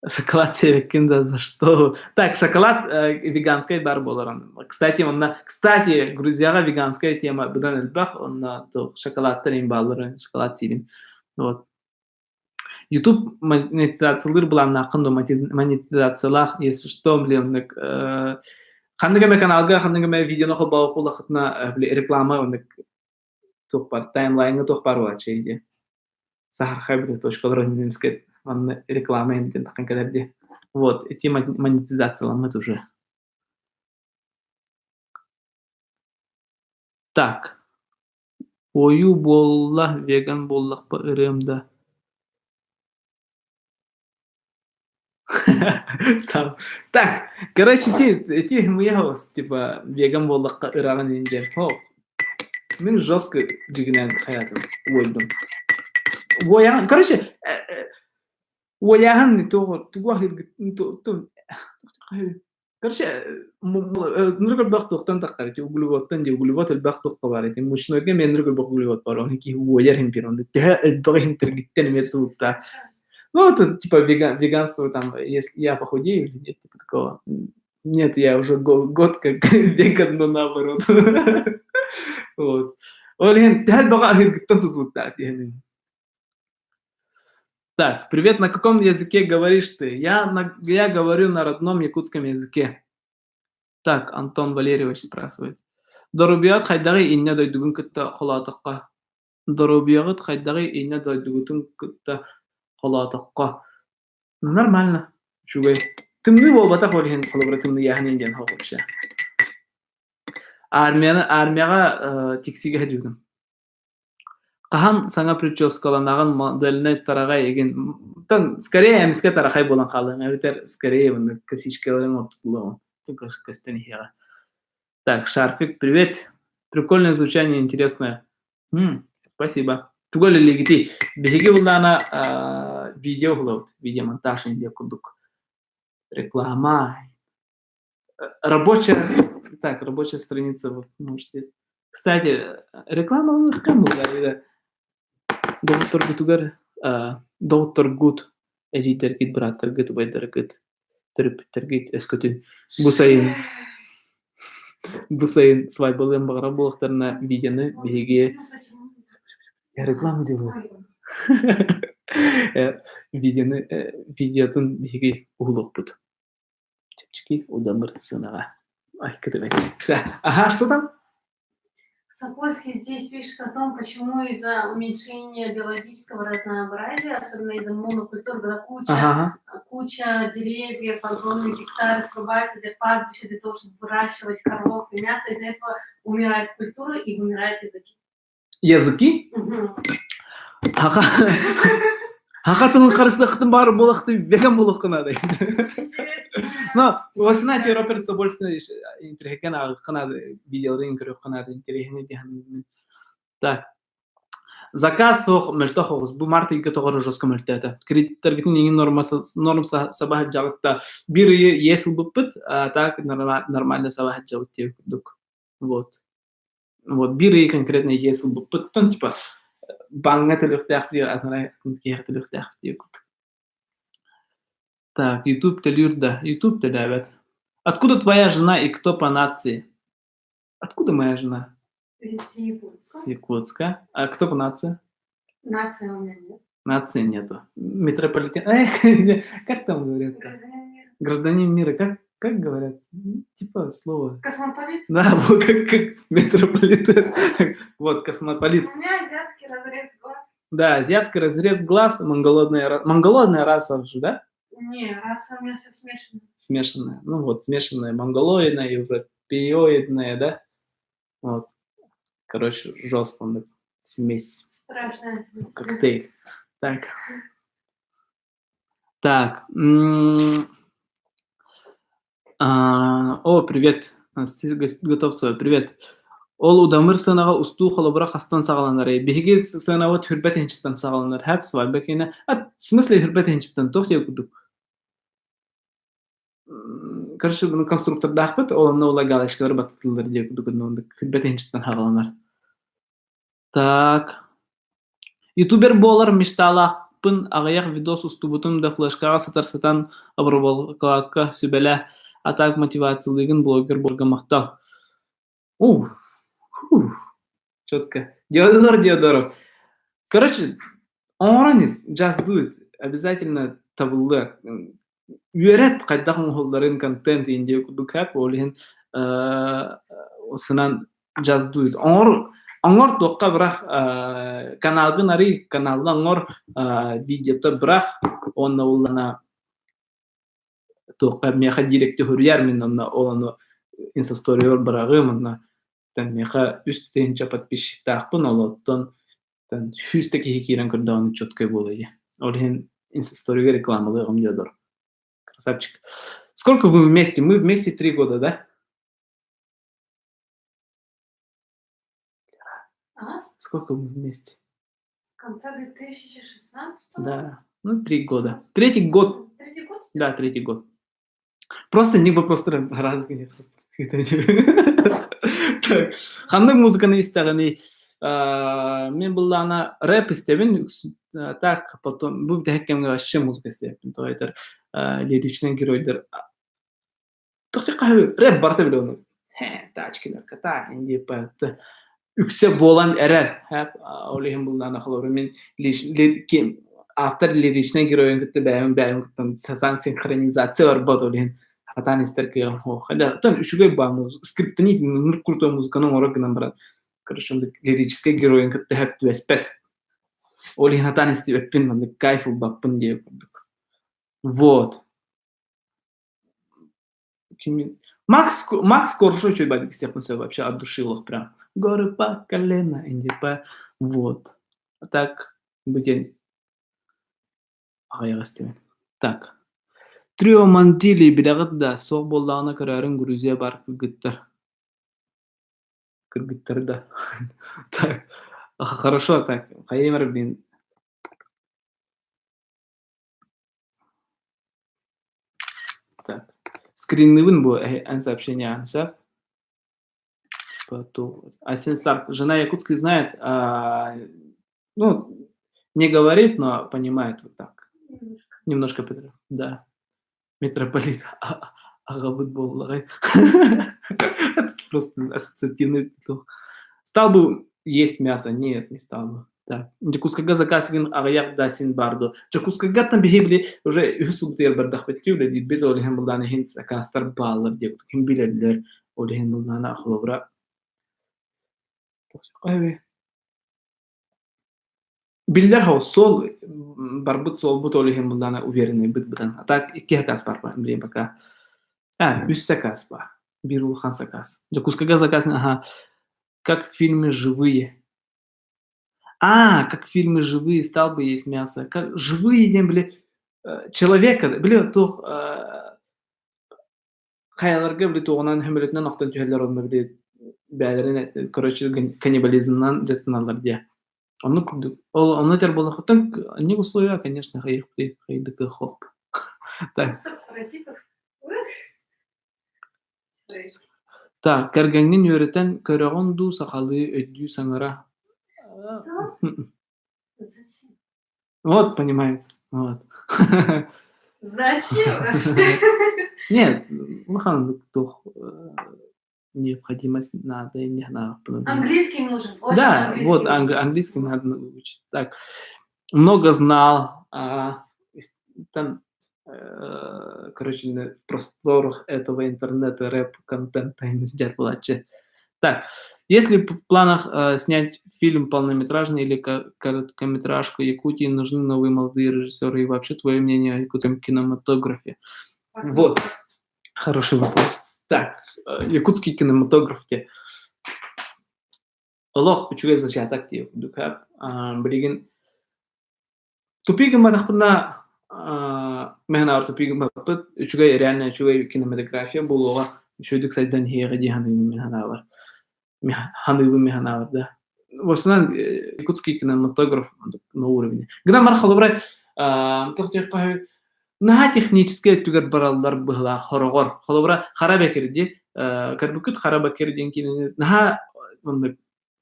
S1: Шоколад сиэбиккин да за что? Так, шоколад веганскай бар буолар. Кстати, онно, кстати, Грузияҕа веганская тема быдан элбэх, онно шоколадтар им бааллар, шоколад сиибин. Вот. YouTube монетизациялыыр былааннааххын да монетизациялаах, если что, блин, ханнык эмэ каналга, ханнык эмэ видеону холбообут буоллаххытына, реклама оннук туох бар, таймлайҥҥа туох баар буолааччы дии. Саһархай били точкалар немецкэй манна реклама диэн таххан кэлэр дии. Вот, ити монетизацияламмыт уже. Так. Уойуу буолла, веган буоллахпа ырыам да. Сам. Так, короче, ити, ити мыйаҕас, типа, веган буоллахха ыраҕын иин диэн. Хо, мин жестко дьигинэн хайаатым, уойдум. Уойаҕын, короче, уойааһын тугу аһыыргыт Короче, нур көрбөх туохтан таххар ити углеводтан дии углевод элбэх туохха баар ити мучнойга эмиэ нур көрбөх углевод бар оны киһи уойар иһин биир онно төһө элбэх иһин тиргиттэн эмиэ тулуктаах. Ну вот типа веганство там, если я похудею или нет, типа такого. Нет, я уже год как веган, но наоборот. Вот. Ол иһин төһө элбэх аһыыргыттан тутулуктаах диэһин. Так, привет, на каком языке говоришь ты? Я говорю на родном якутском языке. Так, Антон Валерьевич спрашивает. Доруобуйаҕыт хайдаҕый иннэ дойдугун кытта холоотоххо? Доруобуйаҕыт хайдаҕый иннэ дойдугутун кытта холоотоххо? Нормально, үчүгэй. Тымныы буолбатах ол иһин холобура тымныйааһын диэн суох вообще. Армияны армияҕа тиксигэ сылдьыбытым. Хаһан саҥа прическаланаҕын, модельнай тараҕай игин тан скорее эмискэ тарахай буолан хаалыаҥ эбэтэр скорее маннык косичкаларын ортотулуоҕуҥ көстөн иһиэҕэ. Так, Шарфик, привет. Прикольное звучание, интересное. М, спасибо. Тугу үлэлиигитий? Биһиги буллаана видео уһулабыт, видеомонтаж диэн курдук. Реклама. Рабочая, так, рабочая страница, вот, можете. Кстати, реклама ылыахха Доҕотторгутугар, доҕотторгут, эдьиийдэргит, бырааттаргыт, убайдаргыт, төрөппүттэргит өскөтүн бу сайын бу сайын свадьбалыан баҕарар буоллахтарына видеоны биһиги Я рекламу делаю. Видеоны видеотун биһиги уһулуохпут. Чэпчэки удамыр сыанаҕа. Ай, кытыбай. Ага, что там?
S2: Сокольский здесь пишет о том, почему из-за уменьшения биологического разнообразия, особенно из-за монокультур, когда куча,
S1: Ага.
S2: куча деревьев, огромные гектары срубаются для пастбища, для того, чтобы выращивать коров и мясо, из-за этого умирает культура и вымирают языки.
S1: Языки?
S2: Мгм.
S1: Аха. Саха тылын харыстыахтын баар буолахты веган буолуохха наада.
S2: Интересно.
S1: Но вы знаете, Роберт Собольский интриһэккэн ааҕыахха наада, видеоларын көрүөххэ наада, интэриэһинэй диэн Так. Заказ суох мөлтөх оҕус. Бу март ыйга тоҕо эрэ жестко мөлтөөтө. Кредиттэргитин иҥин норма норм саба сылдьаҕыт биир ыйы иэс ылбыппыт, а так нормально саба сылдьабыт диэбит курдук. Вот. Вот биир ыйы конкретно иэс ылбыппыттан типа бааҥҥа төлүөхтээх диye атын киһиэхэ төлүөхтээх диye курдук. Так, YouTube төлүүр да, YouTube төлөөбөт. Откуда твоя жена и кто по нации? Откуда моя жена?
S2: Из Якутска.
S1: С Якутска. А кто по нации?
S2: Нации у меня нет.
S1: Нации нету. Метрополитен. Эх, не, как там говорят-то?
S2: Гражданин мира.
S1: Гражданин мира. Как, как говорят? Типа слово.
S2: Космополит.
S1: Да, вот как, как метрополитен. Вот, космополит.
S2: У меня азиатский разрез глаз.
S1: Да, азиатский разрез глаз, монголоидная, монголоидная раса же, да?
S2: Не, раса у меня все смешанная.
S1: Смешанная. Ну вот, смешанная монголоидная, европеоидная, да? Вот. Короче, жестко он смесь.
S2: Страшная смесь.
S1: Коктейль. Так. Так. О, привет. Анастасия Готовцева, привет. Ол удамыр сыанаҕа устуу холобура хастан саҕаланарый? Биһиги сыанабыт хүрбэт иһинчиттэн саҕаланар. Хэп свадьба киэнэ. А, в смысле хүрбэт иһинчиттэн? Туох диэ курдук? Короче, конструктордаахпыт, ол онно ула галочкалар баттатыллар диэ курдук оннук хүрбэт иһинчиттэн саҕаланар. Так. Ютубер буолар мечталаах. Саҥарбаппын, аҕыйах видос устубутум да флешкаҕа сытар сытан обработкалаакка сүбэлээ, а так мотивациялыыгын блогер буоларга махтал. У, четко. Диодор Диодоров. Короче, оҥорон ис, just do it. Обязательно табыллыа. Үөрэт хайдах оҥоһулларын контент индия курдук хэп, ол иһин сынан just do it. Оҥор оҥор туохха бырах каналгын арый, каналга оҥор видеота бырах, уонна уллана туохха миэхэ директе суруйар мин онно ол ону инстасториябар быраҕыам онно миэхэ 3000 подписчиктаахпын ол оттон 100 да киһи киирэн көрдөҕүнэ четкай буолуо дии. Ол иһин инстасторига рекламалыаҕым диэдор. Красавчик. Сколько вы вместе? Мы вместе 3 года, да?
S2: А?
S1: Сколько мы вместе?
S2: С конца 2016
S1: Да. Ну, 3 года. Третий год.
S2: Третий год?
S1: Да, третий год. Просто не просто раз Так, ханнык музыканы истэҕиний? Мин буллаҕына рэп истэбин, так потом бу бүтэһик кэмҥэ вообще музыка истэбин. То этэр лиричный геройдар рэп барыта билэ ону. Тачки наркота, инди үксэ буолан эрэр. Ол иһин буллаҕына холобура мин автор лиричный геройун кытта бэйэм бэйэм кытта сатаан синхронизация барбат ол иһин хатаан истэр кыаҕым суох. Оттон үчүгэй баа скриптонит нур крутой музыканы оҥорор гынан баран короче лирическэй геройун кытта сөп түбэспэт. Ол иһин хатаан истибэппин, маннык кайф ылбаппын диye курдук. Вот. Макс, Макс Корж үчүгэй бадик истиэхпин сөп вообще от души олох прям. Горы по колено, НДП. Вот. А так, бу диэн аҕыйах истэбин. Так. Трио Мантили билэҕит да, суох буоллаҕына көрөөрүҥ Грузия бар кыргыттар. Кыргыттар да. Так. Хорошо, так. Хайа блин. Так. Скринныбын бу эн сообщение ансап. Типа, то... Асен Старк, жена якутский знает, а, ну, не говорит, но понимает вот так.
S2: Немножко.
S1: Немножко, да. Митрополит аҕабыт буоллаҕай. Это просто ассоциативный дух. Стал бы есть мясо? Нет, не стал бы. Да. Дьокуускайга заказ гин аҕыйах да син баар дуо. Дьокуускайгаттан биһи били уже үһүс сылбытыгар бардахпыт дии үлэлиирбит ол иһин былаан иһин заказтар бааллар диэбит ким билэллэр ол иһин былаана холобура Биллэр хоҕус суол барбыт суолбут ол иһин буллаана уверенныйбыт быдан. А так икки заказ бар билигин пока. А, үс заказ бар. Биир улахан заказ. Дьокуускайга заказ аха как в фильме «Живые». А, как в фильме «Живые» стал бы есть мясо. Как «Живые» диэн били человека били туох хайаларга били туоҕунан сөмөлүөтүнэн охтон түһэллэр онно били бэйэлэрин короче каннибализмынан дьарыктаналлар диэ. Оннук курдук. Ол онно этэр буоллаххыттан не условия, конечно, хайдык хоп. Так.
S2: Паразитов.
S1: Так, кэргэҥҥин үөрэтэн көрөҕүн дуу сахалыы өйдүү саҥара?
S2: Зачем?
S1: Вот, понимаете. Вот.
S2: Зачем вообще?
S1: Нет, улахан туох необходимость надо, не надо.
S2: Английский нужен, очень
S1: Да,
S2: английский
S1: вот
S2: нужен.
S1: английский надо выучить. Так, много знал, там, короче, в просторах этого интернета рэп-контента буолааччы. Так, если в планах снять фильм полнометражный или короткометражку Якутии, нужны новые молодые режиссеры и вообще твое мнение о якутском кинематографе?
S2: Классный
S1: Вот.
S2: вопрос.
S1: Хороший вопрос. Так, якутский кинематограф те. Олох үчүгэй зачаток диye курдук билигин тупик гымматахпына мин тупик гыммаппыт үчүгэй реально үчүгэй кинематография буолуоҕа үчүгэйдик сайдан иһиэҕэ дии саныыбын мин санаабар саныыбын мин санаабар да в основном якутский кинематограф на уровне гынан бар холобура туох диэххэ наһаа техническэй өттүгэр бараллар быһылаах хороҕор холобура Хара Бэкир дии көрбүккүт Хара Бэкир диэн киинэни наһаа оннук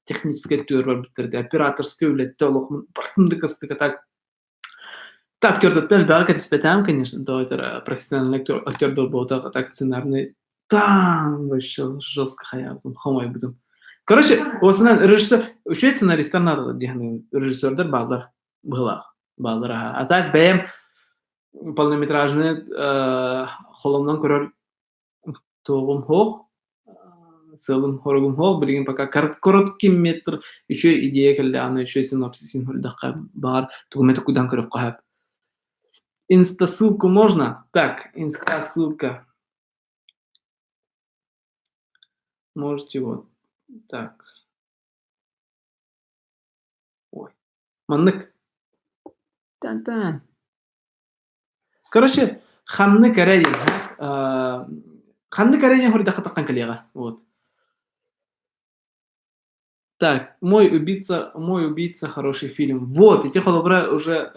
S1: техническэй өттүгэр барбыттар дии операторскай үлэттэ олох бартын да кыстыка так. Так, актердартан элбэҕи кэтэспэтэҕим, конечно, то это профессиональный актер, актердар буолбатах, так сценарный там вообще жестко хайаабытым, хомойбутум. Короче, в основном режиссер, үчүгэй сценаристар наадалар дии саныыбын. Режиссердар бааллар, быһыылаах, бааллар аһа. А так бэйэм полнометражный холомнон көрөр Туоҕум суох, сыалым-соругум суох, билигин пока короткий метр үчүгэй идея кэллэҕинэ, үчүгэй синопсисин суруйдахха баҕар тугу эмэ токуйдаан көрүөххэ сөп. Инстасылку можно? Так, инстасылка. Можете вот так. Ой. Маннык. Тан-тан. Короче, ханнык эрэ диэн, ханнык эрэ диэн хоруйдахха таххан кэлиэҕэ. Вот. Так, мой убийца хороший фильм. Вот, ити холобура уже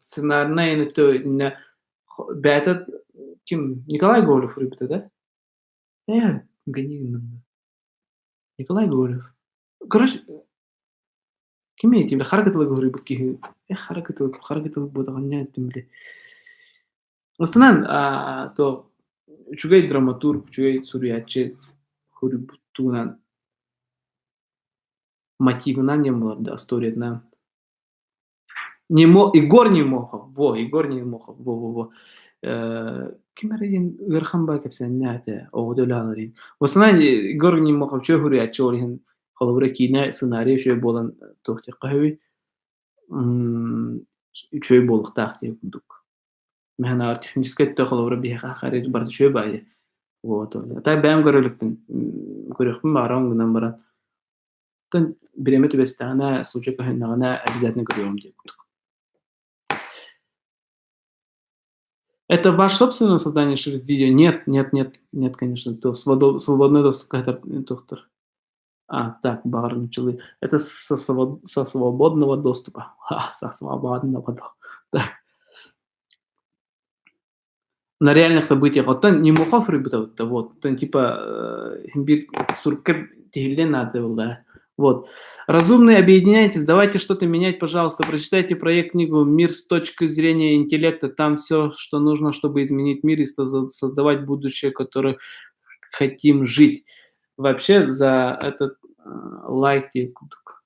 S1: сценарнай өттө бэйэтэ ким Николай Гоголев суруйбута да? Э, гони Николай Гоголев. Короче, Ким этим хара кытылык уһуруйбут киһи э хара кытылык буотаҕын эттим били. Устунан то үчүгэй драматург, үчүгэй суруйааччы суруйбуттугунан мотивынан диэн буолар да, историятынан. Немо Егор Немохов, во, Егор Немохов, во-во-во. Ким эрэ диэн ыарахан баа кэпсээннээх этэ, оҕото өлөөн диэн. Основном Егор Немохов үчүгэй суруйааччы ол иһин холобура киинэ сценарийа үчүгэй буолан туох диэххэ сөбүй үчүгэй буолуохтаах диэн курдук. Мэһэн аҕар техническэй өттө холобура биһиэхэ харыйа барыта үчүгэй баайы. Вот. А так бэйэм көрө иликпин. Көрүөхпүн баҕарабын гынан баран Оттон бириэмэ түбэстэҕинэ, случай көһүннэҕинэ обязательно көрүөҕүм диэн курдук. Это ваше собственное создание шрифт видео? Нет, нет, нет, нет, конечно, то свободный доступ доктор. А, так, баҕар нуччалыы. Это со свободного доступа. Ха, со свободного доступа. Так. На реальных событиях. Оттон Немухов суруйбута вот. Оттон типа биир сурукка тиһиллиэн наада буолла. Вот. Разумные, объединяйтесь, давайте что-то менять, пожалуйста. Прочитайте проект книгу «Мир с точки зрения интеллекта». Там все, что нужно, чтобы изменить мир и создавать будущее, которое хотим жить. Вообще за этот лайк курдук.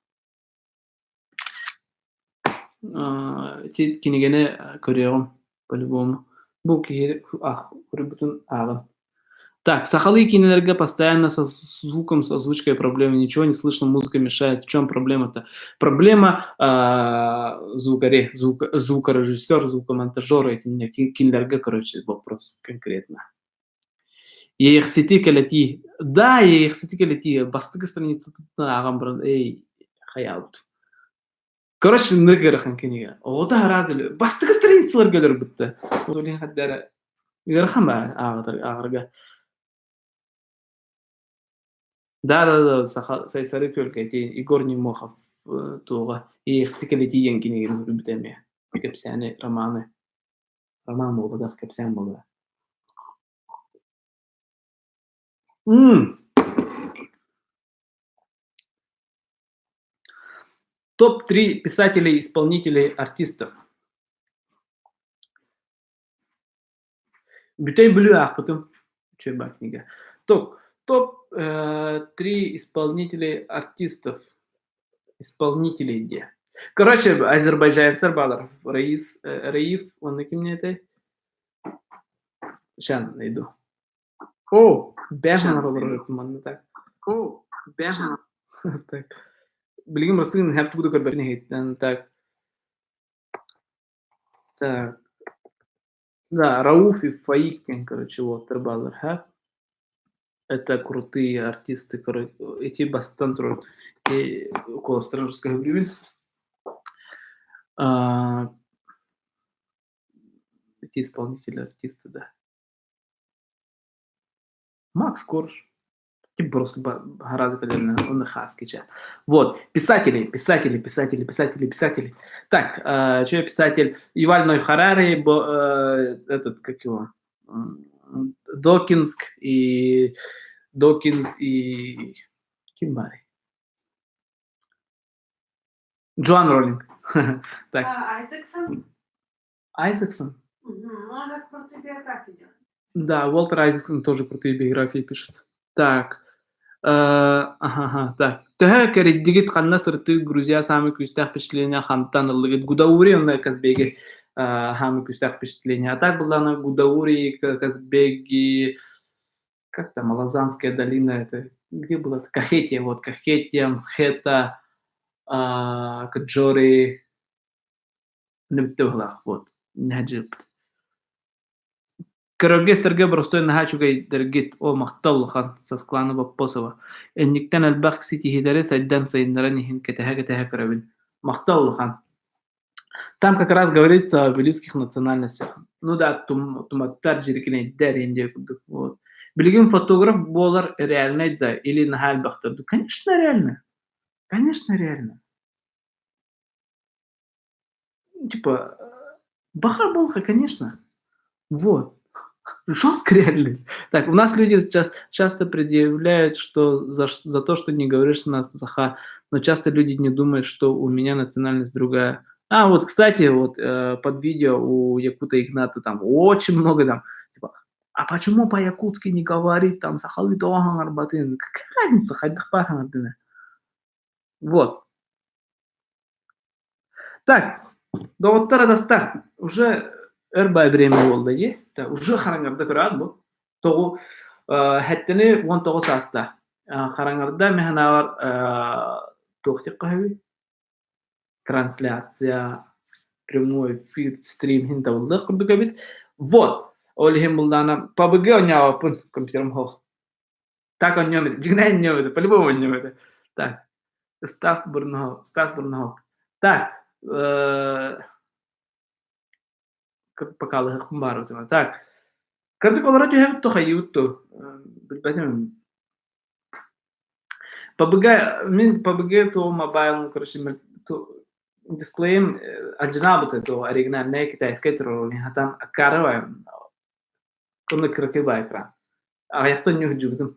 S1: Ити кинигэни көрүөҕүм по-любому. Бу киһи суруйбутун ааҕын. Так, сахалыы киинэлэргэ постоянно со звуком, с озвучкой проблемы, ничего не слышно, музыка мешает. В чем проблема-то? Проблема звукари, звукорежиссер, звукомонтажер, этим кинилэргэ, короче, вопрос конкретно. Иэйэхсити кэлэтии. Да, Иэйэхсити кэлэтии. Бастакы страницатыттан ааҕан баран, эй, хайаабыт. Короче, ынырык ыарахан кинигэ. Оҕото араас өлө. Бастакы страницаларга өлөрбүттэ. Ол иһин хаддара ыарахан ба ааҕарга. Да, да, да, саха Сайсары күөлгэ ити Егор Немохов туоҕа Иэйэхсити кэлэтии диэн кинигэтин суруйбута эмиэ. Кэпсээни, романы. Роман буолбатах, кэпсээн буолла. Топ-3 писателей, исполнителей, артистов. Бүтэй Бүлүү аахпытым. Үчүгэй баар книга. Топ, топ 3 исполнителей, артистов. Исполнителей диэ. Короче, азербайджанецтар баалар. Раис, Раиф, уонна кимне этэй? Сейчас найду. О, бэҕэһээ олорор манна так. О, бэҕэһээ. Так. Билигин массыын хэп тугу да көрбөппүн иһиттэн так. Так. Да, Рауф и Фаик диэн, короче, уолаттар бааллар, ха? Это крутые артисты, короче, эти бастан турар куоластарын русского билбин. Эти исполнители, артисты, да. Макс Корж. Типа просто гораздо он хаски. Вот, писатели, писатели, писатели, писатели, писатели. Так, что я писатель? Юваль Ной Харари, этот, как его, Докинск и Докинс и ким баарый? Джоан Роллинг. Так.
S2: А, Айзексон?
S1: Айзексон?
S2: Мгм. Он же крутые биографии делает.
S1: Да, Уолтер Айзексон тоже крутые биографии пишет. Так. Ага, так. Төһө кэрийдигит ханна сырыттыгыт Грузия саамай күүстээх впечатление хантан ыллыгыт? Гудаури онно Казбеги саамай күүстээх впечатление. А так была Гудаури, Казбеги, как там, Алазанская долина, это где было? Кахетия, вот, Кахетия, Мцхета, Каджори, вот, Наджиб. Көрөргө-истэргэ боростуой наһаа үчүгэйдэргит, оо, махтал улахан, Сасклана Боппосова. Инниктэн элбэх ситиһиилэри сайдан сайыннаран иһин кэтэһэ-кэтэһэ көрөбүн. Махтал улахан. Там как раз говорится о вилюйских национальностях. Ну да, туматтар, дьирикинэйдэр иһин курдук. Вот. Билигин фотограф буолар реальный да или наһаа элбэхтэр дуу? Конечно, реально. Конечно, реально. Типа, баха-болха, конечно. Вот. Жестко реально. Так, у нас люди часто предъявляют, что за то, что не говоришь на саха, но часто люди не думают, что у меня национальность другая. А, вот, кстати, вот под видео у Якута Игната там очень много там, типа, а почему по-якутски не говорит, там, сахалыы тоҕо саҥарбатын? Какая разница, хайдах баар саҥардына. Вот. Так, доҕоттор атастар, уже өр бай время буолла дии. Уже хараҥарда көрөөт бу. Тоҕу хэттэни 19 ааста. Хараҥарда мин санаабар туох диэххэ сөбүй? Трансляция, прямой эфир, стрим иһин табыллыах курдук эбит. Вот. Ол иһин булдаана PUBG оонньообоппун компьютерым суох. Так оонньуом этэ. Дьиҥинэн оонньуом этэ. По-любому оонньуом этэ. Так. Стас Бурнахов. Стас Бурнахов. Так. Покалыһыкпын баар утума. Так. Кырдык олоро түһэбит ту хайыыбыт ту. Билбэтим. PUBG, мин PUBG то мобайл, короче, дисплейм алдьанаабыта то оригинальная китайская турар, хатан аккарывай Онно кыракый баа экран. Аҕыйахтан ньүһүдьүбүтүм.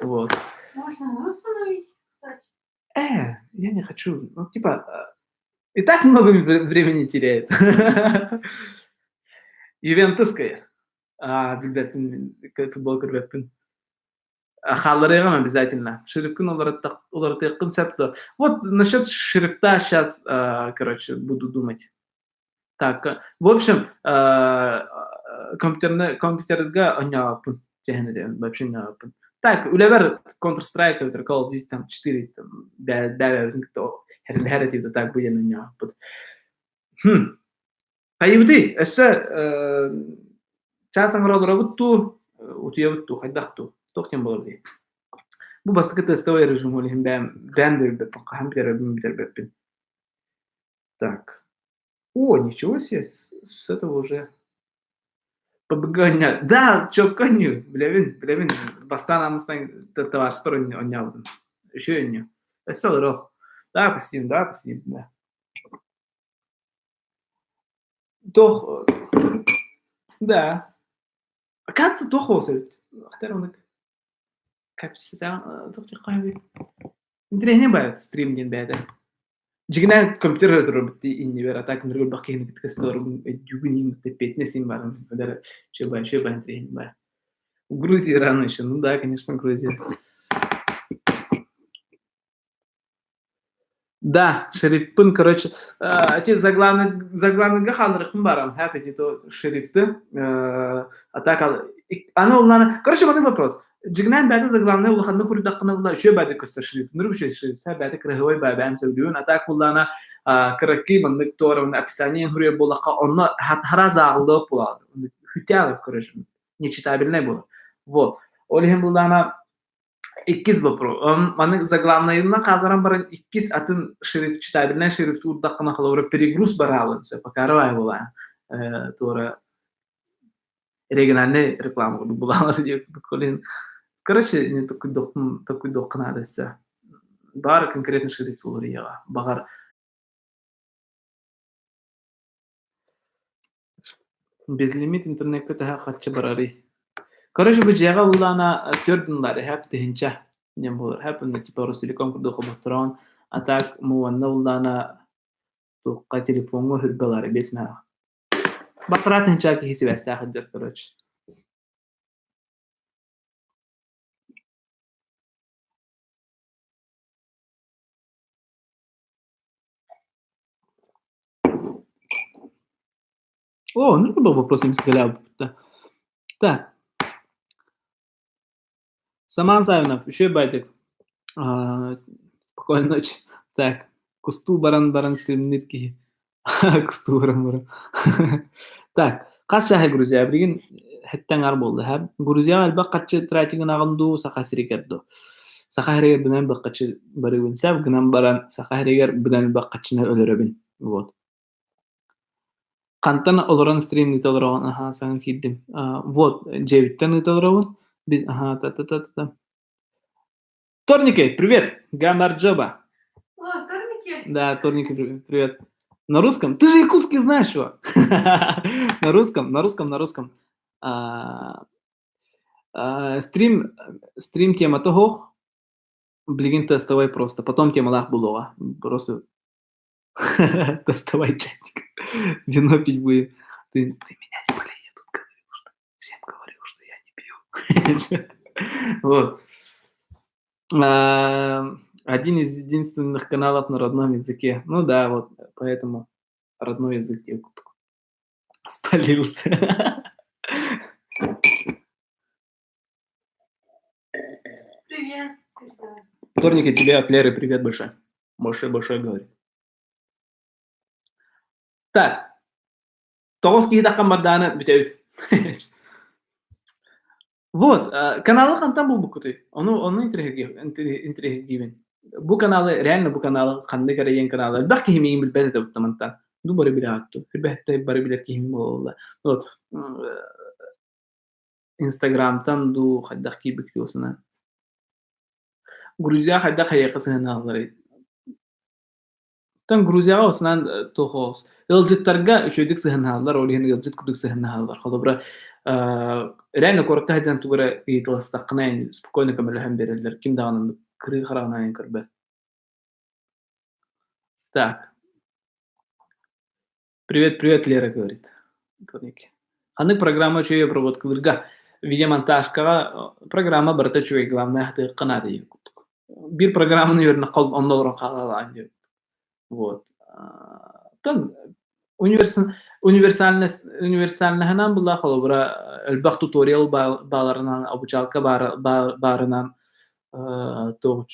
S1: Вот.
S2: Можно мы установить, кстати?
S1: Я не хочу. Ну, типа, и так много времени теряет. Ювентуская. А, билбэппин, футбол көрбөппүн. Хаалларыаҕым обязательно. Шрифткин уларытыаххын сөп дуо? Вот насчет шрифта сейчас, короче, буду думать. Так, в общем, компьютерны компьютерга оонньообоппун, чэһин этэ, вообще оонньообоппун. Так, үлэбэр Counter-Strike эбэтэр Call of Duty там 4 там бэйэбитин кытта хэрэлэһэр этибит, так бу диэн оонньообоппут. Хм. Хайыбытый, өссө чаас аҥара олоробут дуу, утуйабыт дуу, хайдах дуу, туох диэн буолар дии. Бу бастакы тестовый режим ол иһин бэйэм бэйэм да билбэппин, хаһан бүтэрэрбин бүтэрбэппин. Так. О, ничего себе, с этого уже ПБГ Да, чокконню, билэбин, билэбин. Бастаан амыстан табаарыспар оонньообутум. Үчүгэй оонньуу. Өссө олоруох. Да, посидим, да, посидим, да. Туох да. Оказывается, туох буолса эбит. Хатар оннук кэпсэтэ туох диэххэ сөбүй? Интэриэһинэй баайбыт стрим диэн бэйэтэ. Дьиҥинэн компьютер эрэ турарбыт дии иннибэр, а так ныргы элбэх киһини кытта сытарбын өйдүүгүн иин эппиэтинэс иин баарын эдэр үчүгэй үчүгэй интэриэһинэй баар. Грузия рано еще, ну да, конечно, Грузия. Да, шрифпын, короче, эти заглавный заглавныйга хаалларыахпын баарам, эти то шрифты, а так аны улаана, короче, маннык вопрос. Дьиҥинэн бэйэтэ заглавнай улаханнык суруйдаххына була үчүгэй баайдык көстөр шрифт. Нур үчүгэй шрифт, бэйэтэ кыраһыабай баай бэйэм сөбүлүүбүн, а так буллаана кыракый маннык туора описание суруйар буоллахха онно хара зааҕыллыах буолар. Хүтээх короче, нечитабельнай буолар. Вот. Ол иһин буллаана Иккис вопрос. Маны заглавнайынан хаалларан баран иккис атын шрифт, читабельнай шрифт уурдаххына холобура перегруз бараалын сөп, покарывай буолаа. Туора региональный реклама курдук булаалар диэбит курдук. Короче, не такуйдуоххун наада өссө. Баар конкретно шрифт уларыйыаҕа. Баҕар Безлимит интернеккэ төһө харчы барарый? Короче, бу дьиэҕэ ыллаана түөрт гыннар эһэп тыһыынча диэн буолар. Эһэп уонна типа Ростелеком курдук хоботтороон, а так муонна ыллаана туохха телефоҥҥа өһүрбэ ылаары биэс мөһөөх. Балтараа тыһыынча киһи сибээстээх сылдьар, короче. О, ну был вопрос эмискэлээбит. Так. Саман Савинов, үчүгэй байтык. Спокойной ночи. Так, кустуу баран баран стримнир киһи. Кустуу баран баран. Так, хас чааһы Грузия? Билигин хэттэн ар буолла, һэ? Грузияҕа элбэх харчы тратигын дуу, Саха сиригэр дуу? Саха сиригэр бынан элбэх харчы барыыбын сэп, гынан баран Саха сиригэр бынан элбэх харчыны өлөрөбүн. Вот. Хантан олорон стрим ыыта олороҕун? Аһаа, саҥа киирдим. Вот, дьиэбиттэн ыыта олоробун. Аһаа, та-та-та-та. Торники, привет! Гамарджоба.
S2: О, Торники?
S1: Да, Торники, привет. На русском? Ты же якутский знаешь, чувак. На русском, на русском, на русском. Стрим, стрим тема тоһох. Билигин тестовай просто. Потом темалаах булуоҕа. Просто Доставай чайник. Вино пить будем. Ты меня не пали, я тут говорил, что всем говорил, что я не пью. Вот. Один из единственных каналов на родном языке. Ну да, вот поэтому родной язык я спалился.
S2: Привет.
S1: Вторник, тебе от Леры привет большой. Большой-большой говорит. Так. Тоҕус киһи таххан бардааны бүтэбит. Вот, каналы хантан булбуккутуй? Ону интэриэһиргиибин. Бу каналы, реально бу каналы ханнык эрэ диэн каналы элбэх киһи миигин билбэт этэ буттамантан. Ну бары билэҕит Билбэттэ бары билэр киһим буолла. Вот. Инстаграмтан дуу хайдах киирбит киосына. Грузия хайдах хайыахха сыһыанаалларый? Оттон Грузияҕа осунан туох оҕус ыалдьыттарга үчүгэйдик сыһыаннаһаллар, ол иһин ыалдьыт курдук сыһыаннаһаллар. Холобура, реально куоракка сылдьан тугу эрэ ыйыталастаххына спокойно көмөлөһөн биэрэллэр, ким даҕаны кырыы хараҕынан көрбөт. Так. Привет, привет, Лера говорит. Ханнык программа үчүгэй обработкалыырга видеомонтажкаҕа программа барыта үчүгэй, главное хатыахха наада диэн курдук. Биир программаны үөрэнэххэ онно олорон хаалаалаан диэбит. Вот. Оттон универсальность универсальноһынан булла холобура элбэх туториал бааларынан обучалка баарынан туох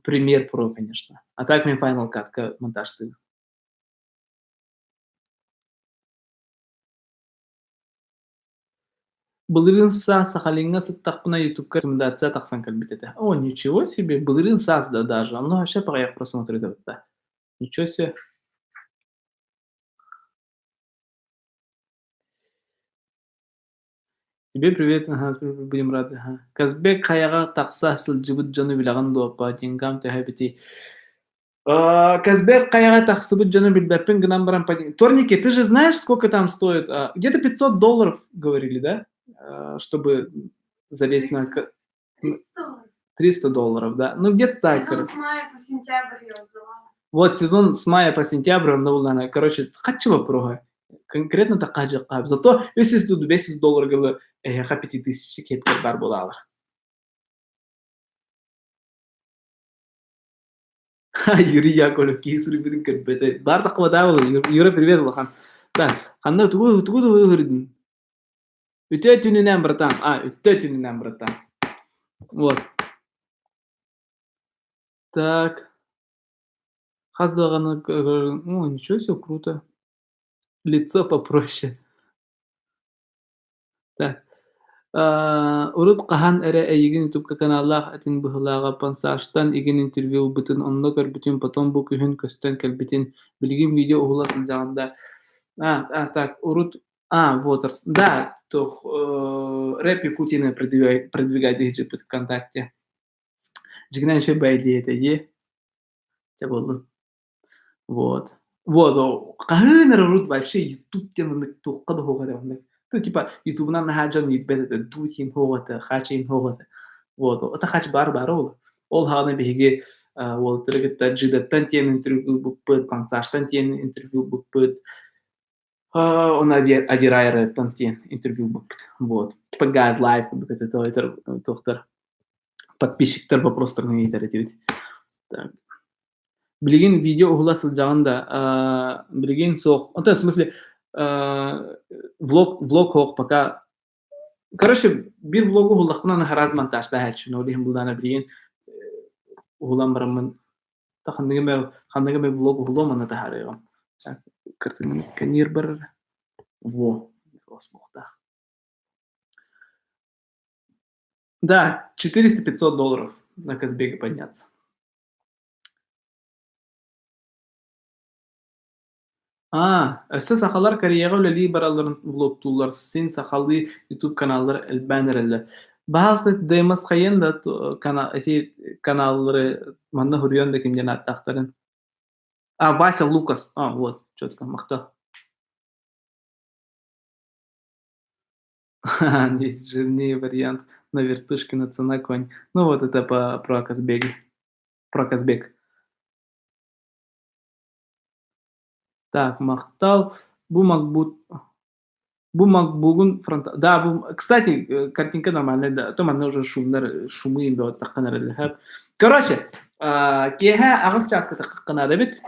S1: Premiere Pro, конечно. А так мен Final Cut-ка монтажтыыбын. Былырыын саас Сахалиҥҥа сыттахпына Ютубка рекомендация тахсан кэлбит этэ. О, ничего себе, былырыын саас да даже, онно вообще аҕыйах просмотр ыытабыт Ничего себе. Тебе привет, ага, будем рады. Ага. Казбек хайаҕа тахса сылдьыбыт дьону билэҕин дуо, по деньгам төһө эбитий? Казбек хайаҕа тахсыбыт дьону билбэппин гынан баран Торники, ты же знаешь, сколько там стоит? Где-то 500 долларов, говорили, да? Чтобы залезть на...
S2: 300 долларов.
S1: 300 долларов, да. Ну, где-то так.
S2: Сезон с мая по сентябрь я узнавала.
S1: Вот сезон с мая по сентябрь, ну, короче, хаччы вопроһа. Конкретно такка Зато 300 долларга эһиэхэ 5000 киэпкэр бар буолаалар. Юрий Яковлев киһи суруйбутун көрбөтө. Баар таххыбатаа буолуо. Юра, привет улахан. Так, ханна тугу тугу тугу ыһырдын? Үтүө түнүнэн, братан. А, үтүө түнүнэн, братан. Вот. Так. Хас даҕаны ну, ничего себе, круто. Лицо попроще. Так. Урут хаһан эрэ эйигин Ютубка каналлаах этин быһыылааҕа Пансаштан игин интервью ылбытын, онно көрбүтүм, потом бу күһүн көстөн кэлбитин, билигин видео уһула сылдьаҕын да так, урут вот, да, туох рэп Якутины продвигать диэхчиппит ВКонтакте. Дьиҥинэн үчүгэй бай диэтэ дии. Чэ буоллун. Вот. Вот, хаһыын эрэ урут вообще Ютуб диэн оннук туохха да суох этэ оннук. Ну, типа, Ютубунан наһаа дьон иирбэт этэ, Дутин суох этэ, Хачин суох этэ. Вот, это хач баар баара ол. Ол хаҕана биһиги уолаттары кытта Джидаттан тиэн интервью ылбыппыт, Пансаштан тиэн интервью ылбыппыт. Оны Адирайраттан диэн интервью ылбыппыт. Вот. Типа Guys Live курдук это туохтар подписчиктар вопростарын ыйытар этибит. Так. Билигин видео уһула сылдьаҕын да, билигин суох. Онтон в смысле влог влог суох пока. Короче, биир влогу уһуллахпына аны раз монтажтаһааччы. Ол иһин булдаана билигин уһулан бараммын ханныгы эмэ ханныгы эмэ влог уһулуом аны таһаарыаҕым. Кыртыҥ барар. Во, буохтаах. Да, 400-500 долларов на Казбеге подняться. Аа, өссө сахалар Кореяҕа үлэлии баралларын влогтууллар, син сахалыы YouTube каналлар элбээн эрэллэр. Баһаалыста ДМС хайыан да эти каналлары манна суруйан да ким диэн ааттаахтарын. А, Вася Лукас. А, вот, четко, махтал. Есть жирнее вариант на вертушке на цена конь. Ну вот это по, про Казбеги. Про Казбек. Так, махтал. Бу MacBook бу MacBook'ун фронт... Да, бу... Кстати, картинка нормальная, да. То манна уже шумнар, шумы бөҕө таххан эрэллэр. Короче, киэһэ аҕыс чааска таххахха наада эбит.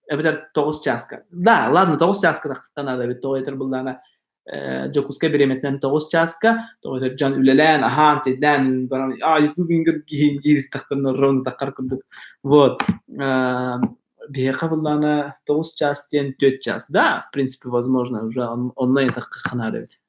S1: Эбэтэр 9 чааска. Да, ладно, 9 чааска таххахха наада эбит. Тоҕо этэр буллаана Дьокуускай бириэмэтинэн 9 чааска, тоҕо дьон үлэлээн, аһаан, чэйдээн баран, а ютуб ингер киһи диир тахтан ровно таххар курдук. Вот. Биһиэхэ буллаана 9 час диэн 4 час. Да, в принципе, возможно, уже онлайн таххахха наада эбит.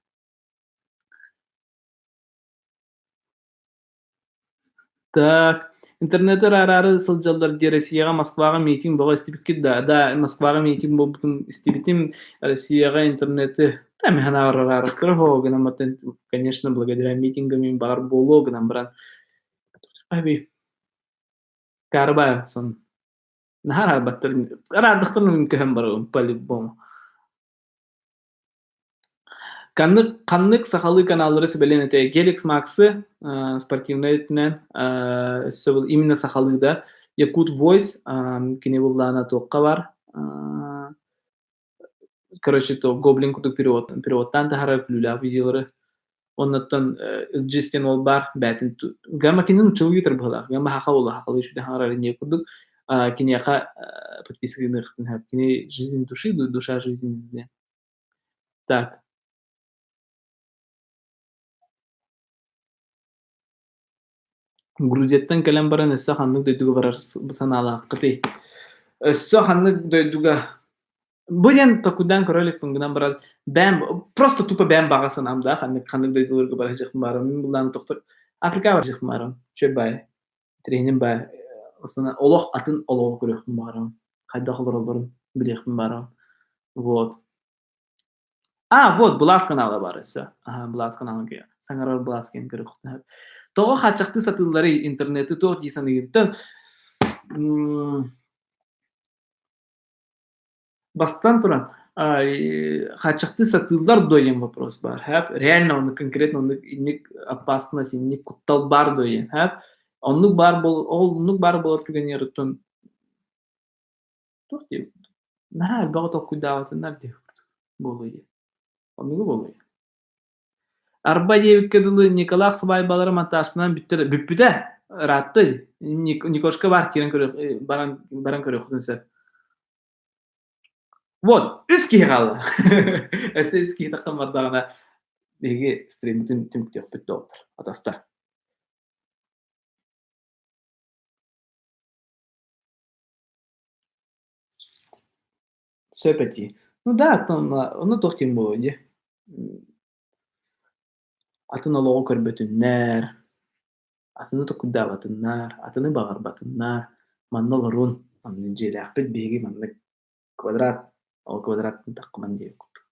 S1: Так, интернети араары сылдьаллар дии Россияҕа Москваҕа митинг бөҕө истибиккит да? Да, Москваҕа митинг буолбутун истибитим. Россияҕа интернети да мин арараахтара һоо гынан баран, конечно, благодаря митингам мин баҕар буолуо гынан баран Аби Карбай сон наһаа араабаттар араардахтарына көһөн барабын по-любому. Ханнык, ханнык сахалыы каналлары сүбэлиэн этэй? Геликс Максы спортивнай өттүнэн өссө был именно сахалыы да Якут Voice кини буллаана туохха бар короче то Гоблин курдук перевод переводтаан таһаарар күлүүлээх видеолары оннуттан Илдьис диэн уол баар бээтин гамма кинини нууччалыы ыытар быһыылаах гамма саха уола сахалыы үчүгэй хаҥарар инньэ курдук киниэхэ подписка гыныахтын кини жизнь души душа жизни Так. Грузияттан кэлэн баран өссө ханнык дойдуга барар санаалааххытый? Өссө ханнык дойдуга Бу диэн токуйдаан көрө иликпин гынан баран бэйэм просто тупо бэйэм баҕа санаам да ханнык ханнык дойдуларга бара сылдьыахпын баарым. Мин былаан тохтор Африкаҕа бара сылдьыахпын баарым. Үчүгэй баайы. Интэриэһинэй баайы. Основной олох атын олоҕу көрүөхпүн баҕарабын. Хайдах олороллорун билиэхпин баҕарабын. Вот. А, вот, Былаас канала баар өссө. Аһа, Былаас каналын саҥарар Былаас диэн көрүөхтөөх. Тоҕо хааччахтыы сатыылларый интернети туох дии саныыгыттан? Бастатан туран, хааччахтыы сатыыллар дуо диэн вопрос баар. Хэп, реально оннук конкретно оннук инник опасность, инник куттал баар дуо диэн. Хэп, оннук баар бол ол оннук баар буолар түгэнигэр оттон Туох диэбит наһаа элбэҕи толкуйдаабатыннар диэбит буолуо диэн. Оннугу буолуо. Арба диэбиккэ дылы Николаах сыбаайбалара монтажтанан бүттэ бүппүтэ ыраатты. Никошка баар киирэн көрүөх баран баран көрүөххүтүн сөп. Вот, үс киһи хаалла. Өссө үс киһи тахсан бардаҕына биһиги стриммитин түмүктүөхпүт доҕоттор, атастар. Сөп этии. Ну да, оттон ону туох диэн буолуой дии. Атын олоҕу көрбөтүннэр, атыны токуйдаабатыннар, атыны баҕарбатыннар, манна олорун, манна дьиэлээхпит биһиги маннык квадрат, ол квадраттан таххыман диэбит курдук.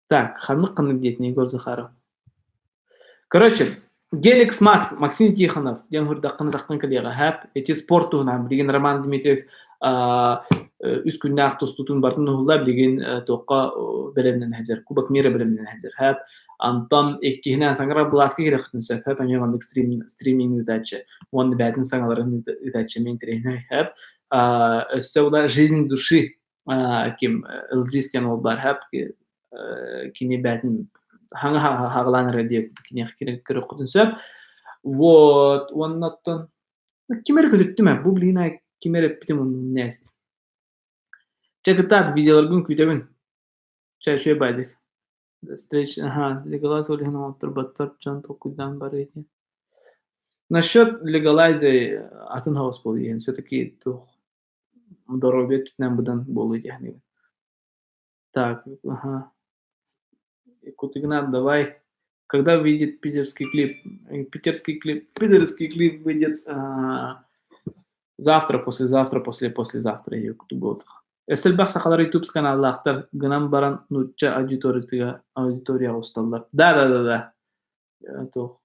S1: Так, ханнык-ханнык диэтин Егор Захаров. Короче, Геликс Макс, Максим Тихонов диэн суруйдаххына таххан кэлиэҕэ һээп. Ити спорт туһунан билигин Роман Дмитриев үс күннээх тустуутун барытын уһулла билигин туохха бэлэмнэнэ сылдьар, Кубок мира бэлэмнэнэ сылдьар һээп. Антон иккиһинэн саҥарар былааска киириэххитин сөп һээп. Эмиэ маннык стрим стриминг ыытааччы уонна бэйэтин саҥаларын ыытааччы эмиэ интэриэһинэй һээп. Өссө була «Жизнь души» ким Ылдьыыс диэн уол баар һап кини бээтин хаҥа хаҕалаан эрэ диэбит киниэхэ көрүөххүтүн сөп. Вот уоннаттан ким эрэ көтүттүм ээ бу блин ким эрэ эппитим умнээст. Чэ кытаат видеоларгын күүтэбин. Чэ үчүгэй байдык. Встреча, ага, легалайз ол иһин оҥотторботтор дьон толкуйдаан барыы диэн. Насчет легалайза атын хаос буолуо диэн все-таки туох доруобуйа өттүнэн быдан буолуо диэн. Так, ага. Кутыгнат, давай. Когда выйдет питерский клип? Питерский клип, питерский клип выйдет завтра, послезавтра, после послезавтра год. Өссө элбэх сахалар YouTube каналлаахтар гынан баран нуучча аудиториятыгар аудиторияҕа усталлар. Да да да да. Туох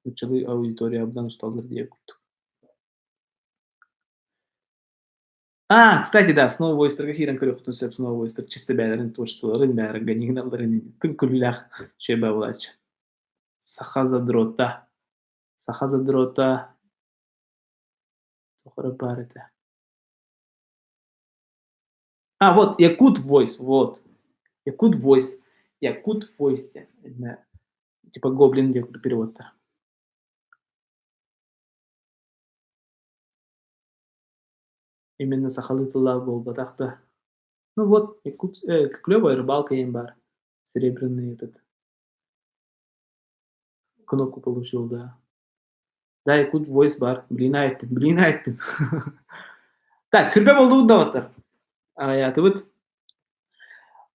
S1: нууччалыы аудиториябынан усталлар диэ курдук. А, кстати, да, снова Войстерга киирэн көрүөххүтүн сөп, снова Войстер чисто бэйэлэрин творчестволарын, бэйэлэрин ганньыгыналларын тым күлүүлээх үчүгэй буолааччы. Саха задрота. Саха задрота туох эрэ баар этэ. А, вот, Якут Voice, вот. Якут Voice. Якут Voice диэн. Типа Гоблин диэн переводта. Именно сахалыы тыллаах буолбатах да. Ну вот, Якут, клевая рыбалка им бар. Серебряный этот кнопку получил, да. Да, Якут Voice бар. Блин, айттым, блин, айттым. Так, күрбэ болдубут да оттор. Аҕыйаатыбыт.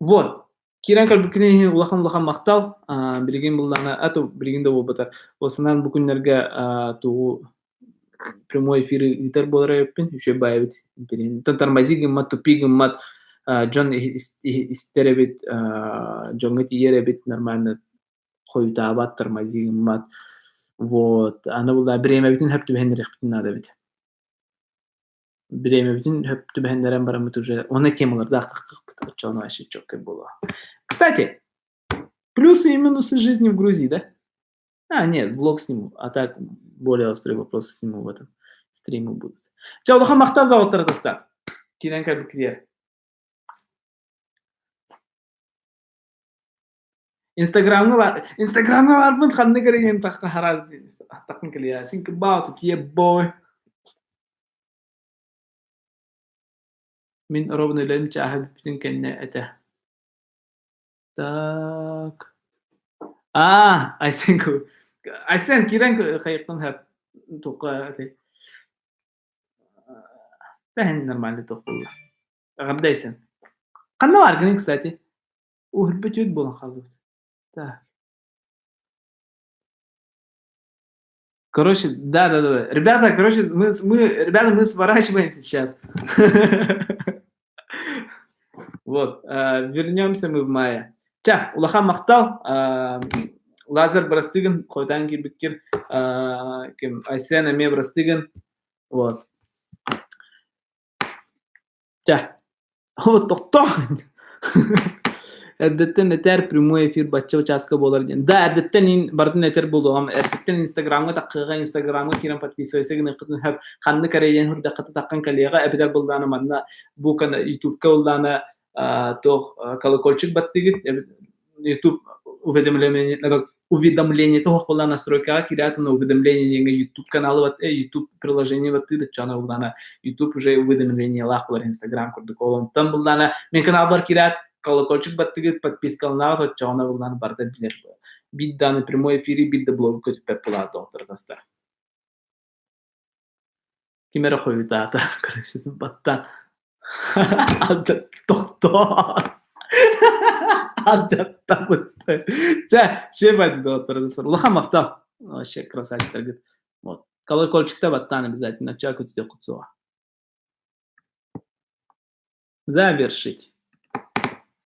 S1: Вот. Киирэн көрбүккүн иһин улахан-улахан махтал. Билигин буллаҕына, а то билигин да буолбатар. Осынан бу күннэргэ тугу прямой эфиры ыытар буолар эбиппин. Үчүгэй баайы эбит. Интэриэһин. Тормози гыммат, тупи гыммат. Дьон истэр эбит, дьоҥҥо тиийэр эбит нормально хойутаабат, тормози гыммат. Вот. Аны булла бириэмэбитин хөп түбэһиннэриэхпитин наада эбит. Бириэмэбитин хөп түбэһиннэрэн бараммыт уже уонна темалардаах тахтахпыт оччоҕуна вообще четкой буолуо. Кстати, плюсы и минусы жизни в Грузии, да? А, нет, влог сниму, а так более острые вопросы сниму в этом стриму будут. Чэ, улахан махтал доҕоттор Киирэн кэлбиккитигэр. Инстаграмҥа баар Инстаграмҥа баарбын ханнык эрэ диэн тахха таххын кэлиэ. Think about it, yeah boy. Мин ровно үлэм чааһа бүппүтүн кэннэ этэ. Так. Аа, Айсен Айсен киирэн хайыктан хэп туққа этэй. Тэһин нормально туох буолла. Эҕэрдэ Айсен. Ханна бааргыный, кстати? Уһурбут үт буолан хаалбыт. Так. Короче, да, да, да. Ребята, короче, мы, ребята, мы сворачиваемся сейчас. Вот, вернемся мы в мае. Ча, улахан махтал. Лазар бырастыгын, хойутаан киирбиккэр, ким, Айсен эмиэ бырастыгын. Вот. Чэ, тохтоо! Эрдэттэн этээр прямой эфир бачча чааска буолар диэн. Да, эрдэттэн ин барытын этэр буолуоҕум. Эрдэттэн Инстаграмҥа таххыаҕа, Инстаграмҥа киирэн подписывайся гыныаххытын сөп. Ханнык эрэ диэн үрдэххитэ таххан кэлиэҕэ. Эбэтэр быллаана манна бу Ютубка быллаана туох колокольчик баттыгыт. YouTube уведомление уведомление туох буолла настройкаҕа киирээт уонна уведомление YouTube каналы бат YouTube приложение баттыыр ыччаны буллаана YouTube уже уведомлениелаах буолар Instagram курдук ол онтон буллаана мин каналбар киирээт колокольчик баттыгыт подпискаланаҕыт оччоҕуна буллаана барыта билэр биир дааны прямой эфири биир да блогу көтүппэт буолаат доҕотторутастар Ким эрэ хойутаата, короче, баттаан тохтоо алдьаттабыт. Чэ, шеф доҕотторо улахан махтал. Вообще красавчиктаргыт. Вот. Колокольчикта баттаан обязательно. Ча көтүтүөххүт суоҕа. Завершить.